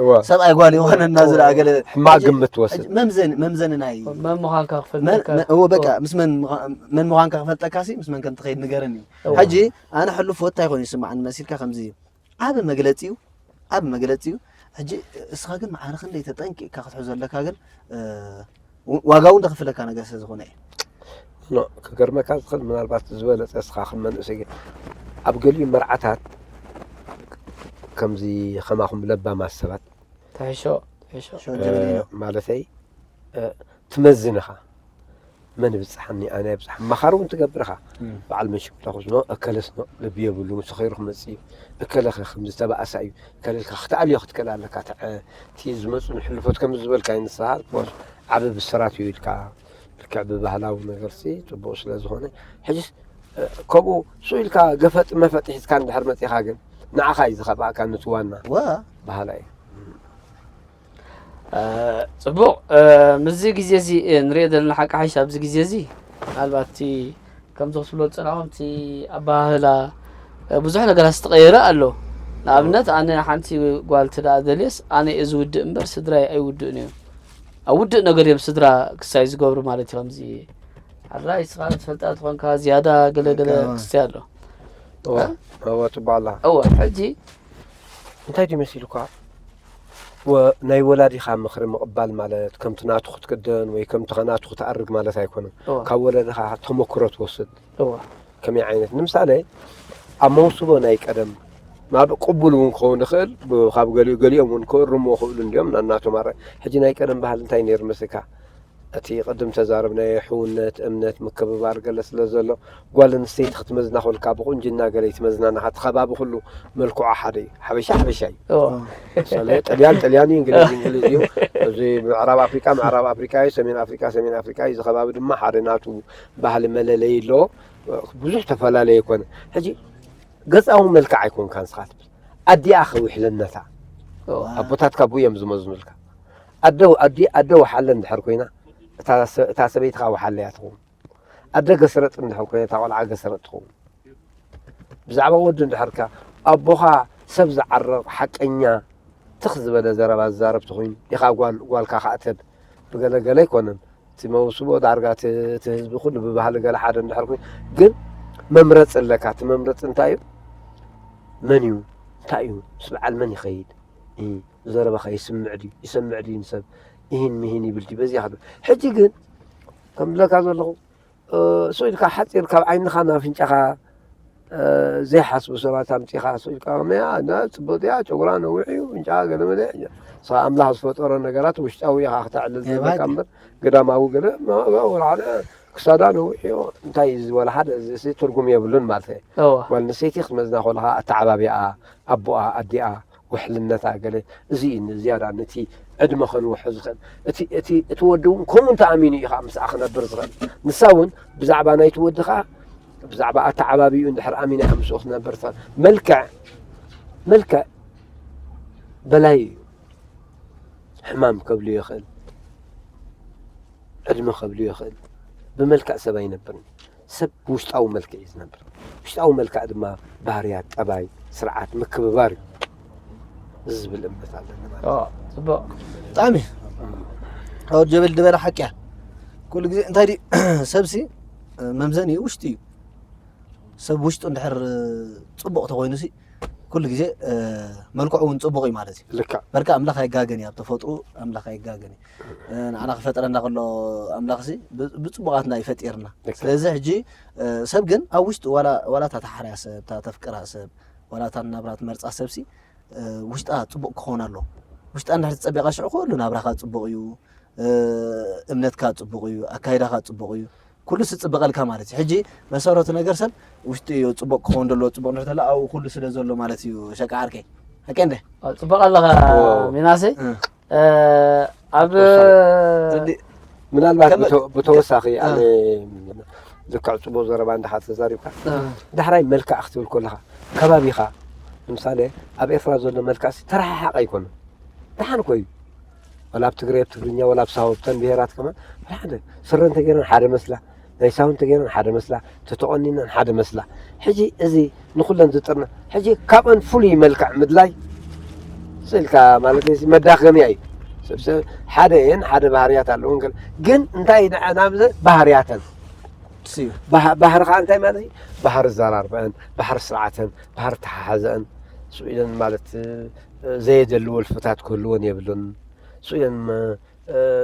እወ። ሰብኣይ ጓል ይኾነና ዝለኣ ገለ ሕማቕ ግምት ትወስድ መምዘኒ መምዘኒ ናይ መን ምዃንካ መን ክፈልጠካ መ- እወ በቃ ምስ መን ምዃ- መን ምዃንካ ክፈልጠካ ሲ ምስ መን ከም ትኸይድ ንገረኒ እወ። ሕጂ ኣነ ሕሉፎት እንታይ ኮይኑ ይስማዓኒ መሲልካ ከምዚ እዩ ዓብ መግለፂ እዩ ዓብ መግለፂ እዩ ሕጂ እስኻ ግን ማዕረ ክንደይ ተጠንቂቕካ ክትሕዞ ኣለካ ግን እ፣ ዋጋ እውን ዘኽፍለካ ነገር ስለ ዝኾነ እዩ ኖ ክገርመካ ዝኽእል ምናልባት ዝበለፀ እስኻ ከም መንእሰይ ግን ኣብ ገሊኡ መርዓታት ከምዚ ከማኹም ለባማት ሰባት ትሕሾ ትሕሾ ሸው ጀበሊ ኢሎ ማለተይ እ፣ ትመዝን ኢኻ መን ይብፅሓኒ ኣነ ይብፅሓ መኻር እውን ትገብር ኢኻ እም። በዓል መሽኩላ ክዝኖ እከለስ ኖ ልቢ የብሉ ንሱ ኸይሩ ክመፅእ እዩ እከለኸ ከምዚ ተባእሳ እዩ ከለልካ ክትኣልዮ ክትክእል ኣለካ ተዐ- እቲ ዝመፁ ንሕልፎት ከም ዝበልካ ንስኻ ዓበ ብስራት እዩ ኢልካ ልክዕ ብባህላዊ ነገርሲ ፅቡቅ ስለ ዝኾነ ሕጅስ እ፣ ከምኡ ሱ ኢልካ ገፈጥ መፈጥ ሒዝካ እንድሕር መፂኻ ግን ንዓኻ እዩ ዝኸብኣካ ነቲ ዋና ዋ ባህላ እዩ እ፣ ፅቡቕ እ፣ ምስዚ ግዜ እዚ እ፣ ንሪኦ ዘለና ሓቂ ሓይሽ ኣብዚ ግዜ እዚ ምናልባት እቲ ከምዚ ክትብሎ ዝፀናኹም እቲ ኣባሃህላ እ፣ ብዙሕ ነገራት ዝተቐየረ ኣሎ ንኣብነት ኣነ ሓንቲ ጓል ትደኣ ደልየስ ኣነ እየ ዝውድእ እምበር ስድራይ ኣይውድእን እዮም ኣብ ውድእ ነገር እዮም ስድራ ክሳይ ዝገብሩ ማለት እዩ ከምዚ ሓራይ ስኻ ትፈልጣ ትኾንካ ዝያዳ ገለገለ እወ። ክስተይ ኣሎ እወ፣ እወ ትባላ እወ ሕጂ እንታይ ድዩ መሲሉካ ወ- ናይ ወላዲኻ ምኽሪ ምቕባል ማለት ከምቲ ናቱ ክትክደን ወይ ከምቲ ናቱ ክትኣርግ ማለት ኣይኮነን እወ ካብ ወለድኻ ተመክሮ ትወስድ እወ ከመይ ዓይነት ንምሳሌ ኣብ መውስቦ ናይ ቀደም ናብ ቅቡል እውን ክኸውን ይኽእል ብ- ካብ ገሊኡ ገሊኦም እውን ክእርምዎ ክእሉ እንዲዮም ናናቶም ኣረ ሕጂ ናይ ቀደም ባህል እንታይ ነይሩ መስልካ እቲ ቅድም ተዛረብናዮ ሕውነት እምነት ምክብባር ገለ ስለ ዘሎ ጓል ኣንስተይቲ ክትመዝና ከልካ ብቁንጅና ገለ ይትመዝና ናኻ እቲ ከባቢ ኩሉ መልክዖ ሓደ እዩ ሓበሻ ሓበሻ እዩ እወ ምሳሌ ጥልያን ጥልያን እዩ እንግሊዝ እንግሊዝ እዩ እዚ ምዕራብ ኣፍሪቃ ምዕራብ ኣፍሪቃ እዩ ሰሜን ኣፍሪቃ ሰሜን ኣፍሪቃ እዩ እዚ ከባቢ ድማ ሓደ ናቱ ባህሊ መለለይ ኣለዎ ብዙሕ ተፈላለየ ይኮነ ሕጂ ገፃዊ መልክዕ ኣይኮንካ ንስኻ ትብል ኣዲኣ ከዊሕለነታ እወ ኣቦታትካ ብኡ እዮም ዝመዝኑልካ ኣደ ኣዲ ኣደ ወሓለ እንድሕር ኮይና እታ ሰ- እታ ሰበይትኻ ወሓለ እያ ትኸውን ኣደ ገስረጥ እንድሕር ኮይና እታ ቆልዓ ገስረጥ ትኸውን ብዛዕባ ወዲ እንድሕርካ ኣቦኻ ሰብ ዝዓርቕ ሓቀኛ ትኽ ዝበለ ዘረባ ዝዛረብ ተኾይኑ ኢኻ ጓል ጓልካ ከኣ ተብ ብገለገለ ኣይኮነን እቲ መውስቦ ዳርጋ እቲ እቲ ህዝቢ ኩሉ ብባህሊ ገለ ሓደ እንድሕር ኮይኑ ግን መምረፂ ኣለካ እቲ መምረፂ እንታይ እዩ መን እዩ እንታይ እዩ ምስ በዓል መን ይኸይድ እ፣ ዘረባኻ ይስምዕ ድዩ ይሰምዕ ድዩ ንሰብ እሂን ምሂን ይብል ድዩ በዚኣ ክብል ሕጂ ግን ከም ዝብለካ ዘለኹ እ፣ ስቕ ኢልካ ሓፂር ካብ ዓይንኻ ናብ ኣፍንጫኻ እ፣ ዘይሓስቡ ሰባት ኣምፂኻ ስቕ ኢልካ ከመያ እና ፅቡቅ እያ ጨጉራ ነዊሕ እዩ ፍንጫ ገለመለ ንስኻ ኣምላኽ ዝፈጠሮ ነገራት ውሽጣዊ ኢኻ ክተዕልል የባህል። ዘለካ እምበር ግዳማዊ ገለ ወላ ሓደ ክሳዳ ነዊሕ እዩ እንታይ እዩ ዝበለ ሓደ እዚ ሲ ትርጉም የብሉን ማለት እዩ እወ ጓል ኣንስተይቲ ክትመዝና ከለኻ ኣተዓባቢኣ ኣቦኣ ኣዲኣ ውሕልነታ ገለ፣ እዚ እዩ ዝያዳ ነቲ ዕድመ ከንውሖ ዝኽእል። እቲ፣ እቲ፣ እቲ ወዲ እውን ከምኡ እንተኣሚኑ እዩ ከዓ ምስኣ ክነብር ዝኽእል። ንሳ እውን ብዛዕባ ናይቲ ወዲ ከዓ፣ ብዛዕባ ኣተዓባቢኡ እንድሕር ኣሚና እያ ምስኡ ክትነብር ትኽእል። መልክዕ፣ መልክዕ በላይ እዩ። ሕማም ከብልዮ ይኽእል፣ ዕድመ ከብልዮ ይኽእል። ብመልክዕ ሰብ ኣይነብርን። ሰብ ብውሽጣዊ መልክዕ እዩ ዝነብር። ውሽጣዊ መልክዕ ድማ ባህርያት፣ ጠባይ፣ ስርዓት፣ ምክብባር እዩ። እዚ ዝብል እምነት ኣለኒ ማለት እዩ። ጽቡቕ። ብጣዕሚ ወድ ጀበል ዝበለ ሓቂ እያ። ኩሉ ግዜ እንታይ ድዩ ሰብሲ መምዘኒ ውሽጢ እዩ። ሰብ ውሽጡ እንድሕር ጽቡቕ ተኾይኑ ሲ ኩሉ ግዜ መልክዑ እውን ጽቡቕ እዩ ማለት እዩ። ልክዕ። በርካ ኣምላኽ ኣይጋገን እዩ፣ ኣብ ተፈጥሮ ኣምላኽ ኣይጋገን እዩ። ንዓና ክፈጥረና ከሎ ኣምላኽ ሲ ብጽቡቓትና እዩ ፈጢርና። ስለዚ ሕጂ ሰብ ግን ኣብ ውሽጡ ዋላ እታ ተሓርያ ሰብ፣ እታ ተፍቅራ ሰብ፣ ዋላ እታ ናብራ ትመርጻ ሰብ ሲ ውሽጣ ጽቡቕ ክኸውን ኣሎ። ውሽጣ እንድሕር ትጸቢቓ ሽዑ ኩሉ ናብራኻ ጽቡቕ እዩ፣ እምነትካ ጽቡቕ እዩ፣ ኣካይዳኻ ጽቡቕ እዩ፣ ኩሉ ስጽብቐልካ ማለት እዩ። ሕጂ መሰረቱ ነገር ሰብ ውሽጢ እዩ ጽቡቕ ክኸውን ደሎ፣ ጽቡቕ እንድሕር ተሎ ኣብኡ ኩሉ ስለ ዘሎ ማለት እዩ። ሸቃ ዓርከይ ሓቂ እንደ ጽቡቕ ኣለኻ ሚናሰይ። ኣብ ምናልባት ብተወሳኺ ኣነ ልክዕ ጽቡቕ ዘረባ እንዳኻ ተዛሪብካ ዳሕራይ መልክዕ ክትብል ከለኻ ከባቢኻ ንምሳሌ ኣብ ኤርትራ ዘሎ መልክዕ ተረሓሓቕ ኣይኮነ። ደሓን ኮዩ ወላ ኣብ ትግረ ኣብ ትግርኛ ወላ ኣብ ሳሆ ብተን ብሄራት ከማን ሓደ ስረ እንተገይረን ሓደ መስላ ናይ ሳሆ እንተገይረን ሓደ መስላ ተተቆኒነን ሓደ መስላ። ሕጂ እዚ ንኩለን ዝጥርነ ሕጂ ካብአን ፍሉይ መልክዕ ምድላይ ስእልካ ማለት እዚ መዳኸምያ እዩ። ሰብ ሰብ ሓደ እየን ሓደ ባህርያት ኣለውን ግን እንታይ ንዐና ብዘ ባህርያተን ባህሪ ከዓ እንታይ ማለት እዩ? ባህሪ ዘራርበአን፣ ባህሪ ስርዓተን፣ ባህሪ ተሓሓዘአን ስኢለን ማለት ዘየደሊ ወልፍታት ክህልወን የብሉን። ስኢለን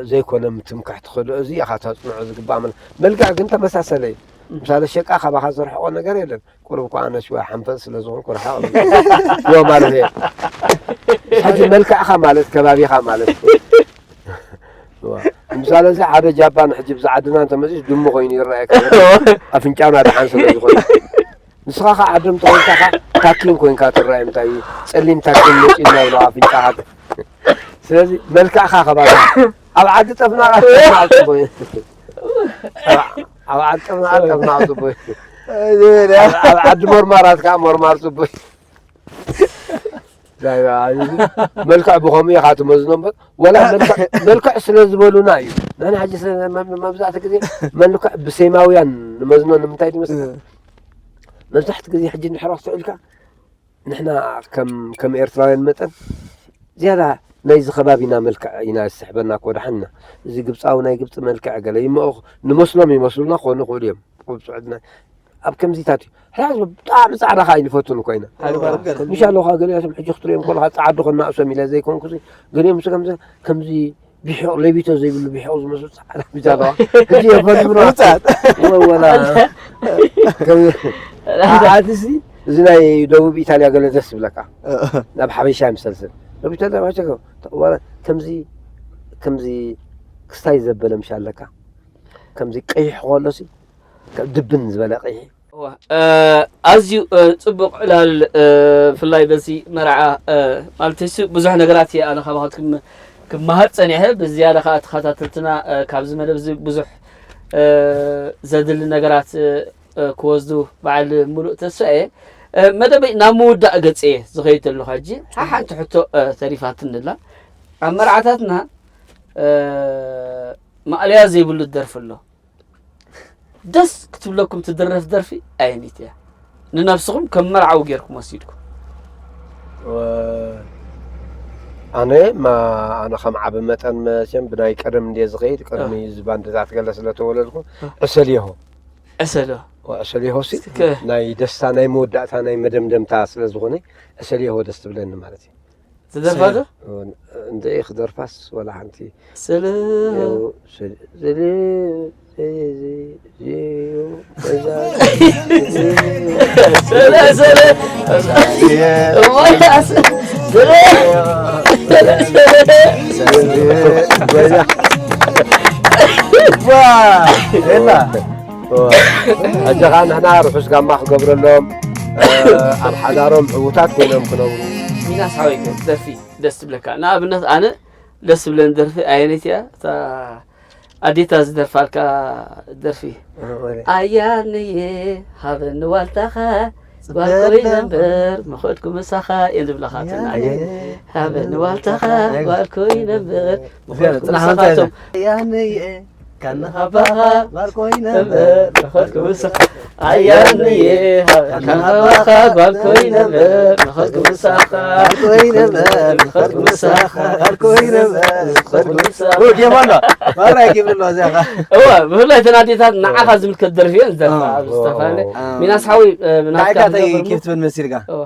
ዘይኮነ ምትምካሕ ትኽእሉ እዚ ኢኻ ተፅንዖ ዝግባእ ማለት መልክዕ ግን ተመሳሰለ እዩ። ምሳሌ ሸቃ ካባኻ ዝርሕቆ ነገር የለን። ቁሩብ እኳ ኣነ ሽዋ ሓንፈፅ ስለ ዝኾንኩ ርሓቕ ዮ ማለት እየ። ሕጂ መልክዕኻ ማለት ከባቢኻ ማለት ምሳሌ እዚ ሓደ ጃፓን ሕጂ ብዛ ዓድና እንተመፂስ ድሙ ኮይኑ ይረኣየካ ኣፍንጫና ደሓን ስለ ዝኾነ ንስኻ ከዓ ዓዶም ተኾንካ ከዓ ታኪን ኮይንካ ትረኣየ እንታይ እዩ ፀሊም ታኪን መፂና ብሎ ኣፍንጫኻ ስለዚ መልክዕካ ከባቢ ኣብ ዓዲ ጠፍናቓ ጠፍናቕ ፅቡይ ኣብ ዓዲ ጠፍናቓ ጠፍናቕ ፅቡይ ኣብ ዓዲ ሞርማራት ከዓ ሞርማር ፅቡይ መልክዕ ብኸምኡ ኢኻ ትመዝኖ እምበር ወላ መልክዕ ስለ ዝበሉና እዩ ንሕና ሕጂ መብዛሕቲ ግዜ መልክዕ ብሴማውያን ንመዝኖ ንምንታይ ትመስል መብዛሕቲ ግዜ ሕጂ እንድሕር ክትዕልካ ንሕና ከም ኤርትራውያን መጠን ዝያዳ ናይዚ ከባቢና መልክዕ ኢና ዝስሕበና እኮ ደሓንና እዚ ግብፃዊ ናይ ግብፂ መልክዕ ገለ ይመ ንመስሎም ይመስሉና ክኾኑ ይኽእሉ እዮም ብፅዑድና ኣብ ከምዚታት እዩ ሕራዝ ብጣዕሚ ፃዕዳ ከዓ ይንፈቱን ኮይና ምሽ ኣለካ ገሊኦም ሕጂ ክትሪኦም ከለካ ፃዓዱ ከናእሶም ኢለ ዘይኮንኩ ገሊኦም ከምዚ ከምዚ ቢሒቕ ለቢቶ ዘይብሉ ቢሒቕ ዝመስሉ ፃዕዳ ቢታ ኣለዋ ሕጂ የፈልምና ወላ ኣትሲ እዚ ናይ ደቡብ ኢታልያ ገለ ደስ ዝብለካ ናብ ሓበሻ ይምሰልስል ደቡብ ኢታልያ ከምዚ ከምዚ ክስታይ ዘበለ ምሽ ኣለካ ከምዚ ቀይሕ ከሎሲ ድብን ዝበለ ቀይሕ ኣዝዩ ጽቡቕ ዕላል ብፍላይ በዚ መርዓ ማለት እሱ ብዙሕ ነገራት እየ ኣነ ካባኻትኩም ክመሃር ጸኒሐ ብዝያዳ ከዓ ተኸታተልትና ካብዚ መደብ እዚ ብዙሕ ዘድሊ ነገራት ክወስዱ በዓል ሙሉእ ተስፋ እየ መደበይ ናብ ምውዳእ ገጽ እየ ዝኸይድ ዘለኹ ሕጂ ሓሓንቲ ሕቶ ተሪፋትንላ ኣብ መርዓታትና ማእለያ ዘይብሉ ደርፊ ኣሎ ደስ ክትብለኩም ትድረፍ ደርፊ ኣየነይቲ እያ? ንነብስኹም ከም መርዓዊ ጌርኩም ወሲድኩም። ኣነ ማ ኣነ ከም ዓቢ መጠን መቸም ብናይ ቀደም እንድየ ዝኸይድ ቀድሚ እዚ ባንድታት ገለ ስለ ተወለድኩ ዕሰልየሆ ዕሰልዮ ዕሰልየሆ ሲ ናይ ደስታ ናይ መወዳእታ ናይ መደምደምታ ስለ ዝኾነ ዕሰልየሆ ደስ ትብለኒ ማለት እዩ። ትደርፋ ዶ? እንተ ክደርፋስ ወላ ሓንቲ ስለ ሕጂ ከዓ ንሕና ርሑስ ጋማ ክገብረሎም ኣብ ሓዳሮም ዕዉታት ኮይኖም ክነብሩ ሚናስ ሓወይ፣ ደርፊ ደስ ትብለካ? ንኣብነት ኣነ ደስ ትብለኒ ደርፊ ኣየነይቲ እያ? እታ ኣዴታ ዝደርፋልካ ደርፊ። ኣያንየ ሃበኒ ዋልታኻ፣ ጓል ኮይነ እምበር ምኸድኩ ምሳኻ እየን ዝብለኻ። ኣያንየ ሃበኒ ዋልታኻ፣ ጓል ኮይነ እምበር ምኸድኩ ምሳኻ። ኣያንየ ካነኻባኻ ጓል ኮይነ እምበር ምኸድኩ ምሳኻ። ኣያንየ ካነኻባኻ ጓል ኮይነ እምበር ምኸድኩ ምሳኻ። ጓል ኮይነ እምበር ምኸድኩ ምሳኻ። ጓል ኮይነ እምበር ምኸድኩ ምሳኻ። ኦ፣ ጌማ ኣሎ። ማራ ጌም ኣሎ እዚኣ ኸ። እወ፣ ብፍላይ እተን ኣዴታት ንዓኻ ዝምልከት ደርፊ እየን ዝደርፋ። ኣብ ዝተፈላለየ፣ ሚናስ ሓወይ፣ እ፣ ብናትካ ንዓይ ከ እንታይ ክንገብር ኬፍ ትብል መሲልካ? እወ።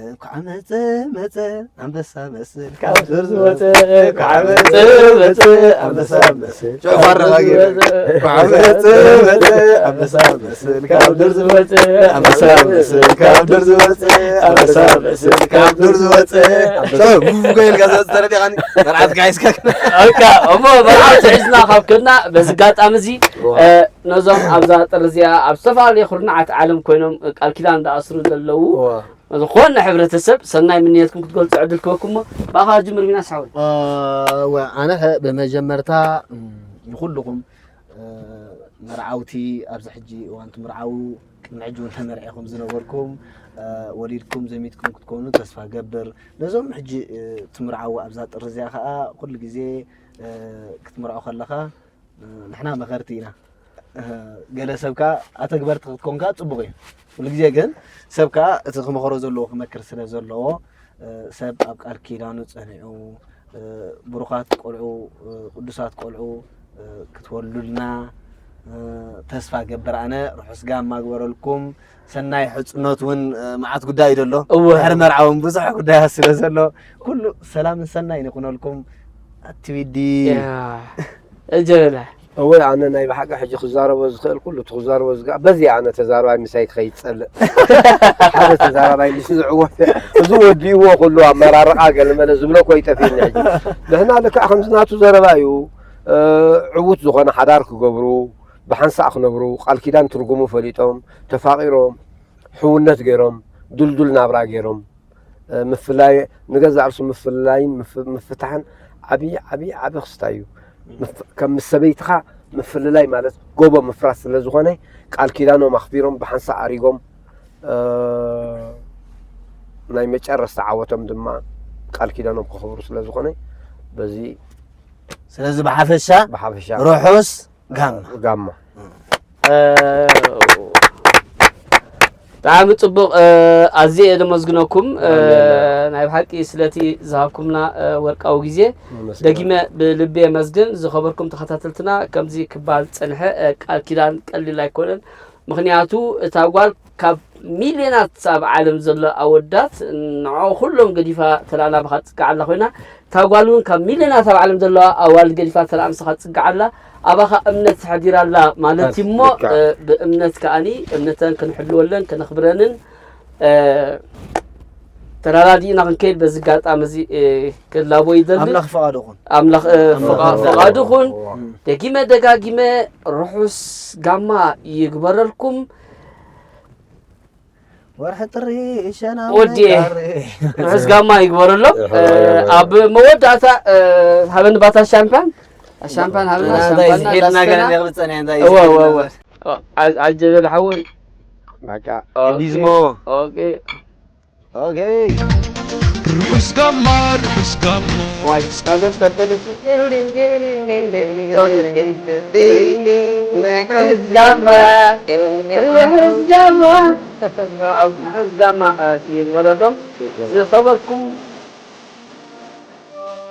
እንኳዕ መጸ መጸ ኣንበሳ መስል ካብ ዱር ዝወጸ፣ እንኳዕ መጸ መጸ ኣንበሳ መስል። ጨው ፋራ ካብ ዱር ዝወጸ፣ እንኳዕ መጸ መጸ ኣንበሳ መስል ካብ ዱር ዝወጸ፣ ኣንበሳ መስል ካብ ዱር ዝወጸ፣ ኣንበሳ መስል ካብ ዱር ዝወጸ። ጨው ቡቡ ኮይልካ ዘወጽእ ተረዲኻኒ። መርዓት ጋይስ ከክ። በቃ፣ እሞ መርዓት ሒዝና ካብ ከድና፣ በዚ ኣጋጣሚ እዚ፣ እ፣ ነዞም ኣብዛ ጥሪ እዚኣ ኣብ ዝተፈላለየ ኩርናዓት ዓለም ኮይኖም ቃል ኪዳን እንዳኣስሩ ዘለዉ ዋ። ዝኾነ ሕብረተሰብ ሰናይ ምንየትኩም ክትገልጹ ዕድል ክበኩም እሞ፣ ብኣኻ ጅምር ሚናስ ሓወይ። እ፣ ወ-፣ ኣነ ኸ ብመጀመርታ፣ እም፣ ንኹልኹም፣ እ፣ መርዓውቲ ኣብዚ ሕጂ እዋን ትምርዓዉ፣ ቅድሚ ሕጂ እውን ተመርዒኹም ዝነበርኩም፣ እ፣ ወሊድኩም ዘሚትኩም ክትኮኑ ተስፋ ገብር። ነዞም ሕጂ፣ እ፣ ትምርዓዉ ኣብዛ ጥሪ እዚኣ ኸኣ ኩሉ ግዜ፣ እ፣ ክትምርዖ ከለኻ፣ እ፣ ንሕና መኸርቲ ኢና። እ፣ ገለ ሰብ ከኣ ኣተግበርቲ ክትኮን ከኣ ጽቡቕ እዩ። ኩሉ ግዜ ግን ሰብ ከኣ እቲ ክመኽሮ ዘለዎ ክመክር ስለ ዘለዎ፣ እ፣ ሰብ ኣብ ቃል ኪዳኑ ጸኒዑ፣ እ፣ ብሩኻት ቆልዑ፣ እ፣ ቅዱሳት ቆልዑ፣ እ፣ ክትወልዱልና፣ እ፣ ተስፋ ገብር ኣነ። ርሑስ ጋማ ግበረልኩም። ሰናይ ሕጽኖት እውን፣ እ፣ መዓት ጉዳይ እዩ ዘሎ። እወ። ድሕሪ መርዓ እውን ብዙሕ ጉዳያት ስለ ዘሎ፣ ኩሉ ሰላምን ሰናይን ይኹነልኩም። ኣቲ ዊዲ። ያ። እጀበላ። እወ፣ ኣነ ናይ ብሓቂ ሕጂ ክዛረቦ ዝኽእል ኩሉ እቲ ክዛረቦ ዝግባእ፣ በዚ ኣነ ተዛራባይ ምሳይ ክኸይድ ጸልእ። ሓደ ተዛራባይ ምስ ዝዕወት፣ እዚ ወዲእዎ ኩሉ ኣመራርቓ ገለመለ ዝብሎ እኮ ይጠፍእኒ ሕጂ። ንሕና ልክዕ ከምዚ ናቱ ዘረባ እዩ። እ፣ ዕዉት ዝኾነ ሓዳር ክገብሩ፣ ብሓንሳእ ክነብሩ፣ ቃል ኪዳን ትርጉሙ ፈሊጦም፣ ተፋቒሮም፣ ሕውነት ገይሮም፣ ድልዱል ናብራ ገይሮም፣ እ፣ ምፍላይ፣ ንገዛእ ርእሱ ምፍላይን ምፍ-፣ ምፍታሕን ዓብዪ፣ ዓብዪ፣ ዓብዪ ክስታይ እዩ። ምፍ-፣ ከም ምስ ሰበይትኻ ምፍልላይ ማለት ጎቦ ምፍራስ ስለ ዝኾነ፣ ቃል ኪዳኖም ኣኽቢሮም ብሓንሳእ ኣሪጎም፣ እ፣ ናይ መጨረስታ ዓወቶም ድማ ቃል ኪዳኖም ከኽብሩ ስለ ዝኾነ፣ በዚ ስለዚ ብሓፈሻ ብሓፈሻ ርሑስ ጋማ። ጋማ። እ፣ ብጣዕሚ ጽቡቕ፣ እ፣ ኣዝየ እየ ዘመስግነኩም፣ እ፣ ኣሜን። ናይ ብሓቂ ስለቲ ዝሃብኩምና፣ እ፣ ወርቃዊ ግዜ ነመስግን። ደጊመ ብልቢ የመስግን። ዝኸበርኩም ተኸታተልትና፣ ከምዚ ክበሃል ዝጸንሐ፣ እ፣ ቃል ኪዳን ቀሊል ኣይኮነን። ምኽንያቱ እታ ጓል ካብ ሚልዮናት ኣብ ዓለም ዘሎ ኣወዳት ንዕኡ ኩሎም ገዲፋ ተላና ብኻ ትጽጋዕ ኣላ ኮይና፣ እታ ጓል እውን ካብ ሚልዮናት ኣብ ዓለም ዘለዋ ኣዋልድ ገዲፋ ተላኣ ምሳኻ ትጽጋዕ ኣላ። ኣባኻ እምነት ተሕዲራ ኣላ ማለት እዩ እሞ፣ ልክዕ። እ፣ ብእምነት ከኣኒ እምነተን ክንሕልወለን ከነኽብረንን፣ እ፣ ተረዳዲእና ክንከይድ በዚ ኣጋጣሚ እዚ፣ እ፣ ክላቦ ይደሊ። ኣምላኽ ፍቓዱ ይኹን። ኣምላኽ፣ እ፣ ኣምላኽ ፍቓ-፣ ፍቓዱ ፍቓዱ ይኹን። ይኹን። ደጊመ ደጋጊመ ርሑስ ጋማ ይግበረልኩም። ወርሒ ጥሪ ሸና ወዲ። ርሑስ ጋማ ይግበረሎም። ይግበረሎም። እ፣ ኣብ መወዳእታ፣ እ፣ ሃበኒ ባታ ሻምፓን፣ ሻምፓን ሃበኒ፣ ኣና እንታይ ሻምፓን ዝሒድና ገለ እናስተና። ነግብፀና እንታይ እወ፣ እወ፣ ዝሒድና እወ። ገለ። ኦ፣ ዓ-፣ ዓጀበ ሓወይ። በቃ። ኦኬ። ሊዝሞ። ኦኬ። ኦኬ። ርሑስ ጋማ፣ ርሑስ ጋማ። ዋይ፣ ርሑስ ጋማ፣ ርሑስ ጋማ። ርሑስ ጋማ፣ እ፣ ይግበረሎም። ዝኸበርኩም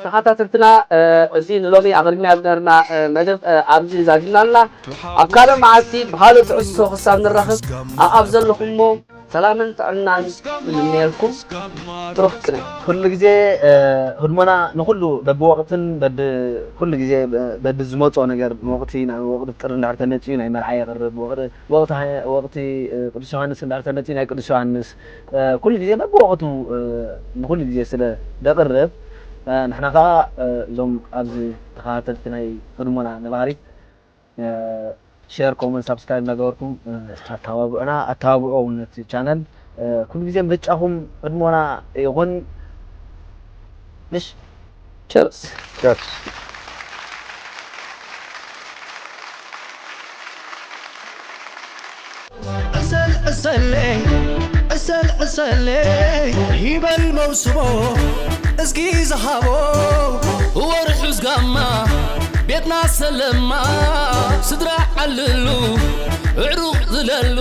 ተኸታተልትና፣ እ፣ እዚ ንሎሚ ኣቕሪብና ዝነበርና፣ እ፣ መደብ፣ እ፣ ኣብዚ ዛዚምና ኣለና። ኣብ ካልእ መዓልቲ ብኻልእ ትሕዝቶ ክሳብ ንራኸብ፣ ኣብ፣ ኣብ ዘለኹሞ ሰላምን ጥዕናን ይምነየልኩም። ብሩኽ ቅነ። ኩሉ ግዜ፣ እ፣ ህድሞና ንኹሉ በብወቕትን በብ-፣ ኩሉ ግዜ በ-፣ በብዝመጾ ነገር፣ ወቕቲ፣ ናብ ወቕቲ ጥሪ እንድሕር ተመጺኡ ናይ መርዓ የቕርብ፣ ወቕቲ፣ ወቕቲ ሃ-፣ ወቕቲ፣ እ፣ ቅዱስ ዮሃንስ እንድሕር ተመጺኡ ናይ ቅዱስ ዮሃንስ፣ እ፣ ኩሉ ግዜ በብወቕቱ፣ እ፣ ንኹሉ ግዜ ስለ ደቕርብ፣ እ፣ ንሕና ከኣ፣ እ፣ እዞም ኣብዚ ተኸታተልቲ ናይ ህድሞና ነባሪት፣ እ፣ ሼር፣ ኮመንት፣ ሳብስክራይብ እናገበርኩም፣ እ፣ ኣተባብዑና፣ ኣተባብዑ እውን ነቲ ቻነል። እ፣ ኩሉ ግዜ ምርጫኹም ህድሞና ይኹን። ምሽ? ቸርስ። ቸርስ። ዕሰል ዕሰለይ ዕሰል ዕሰለይ ይበል መውስቦ እዝጊ ዝሃቦ ወርሑ ዝጋማ ቤትና ሰለማ ስድራ ዓልሉ ዕሩቕ ዝለሉ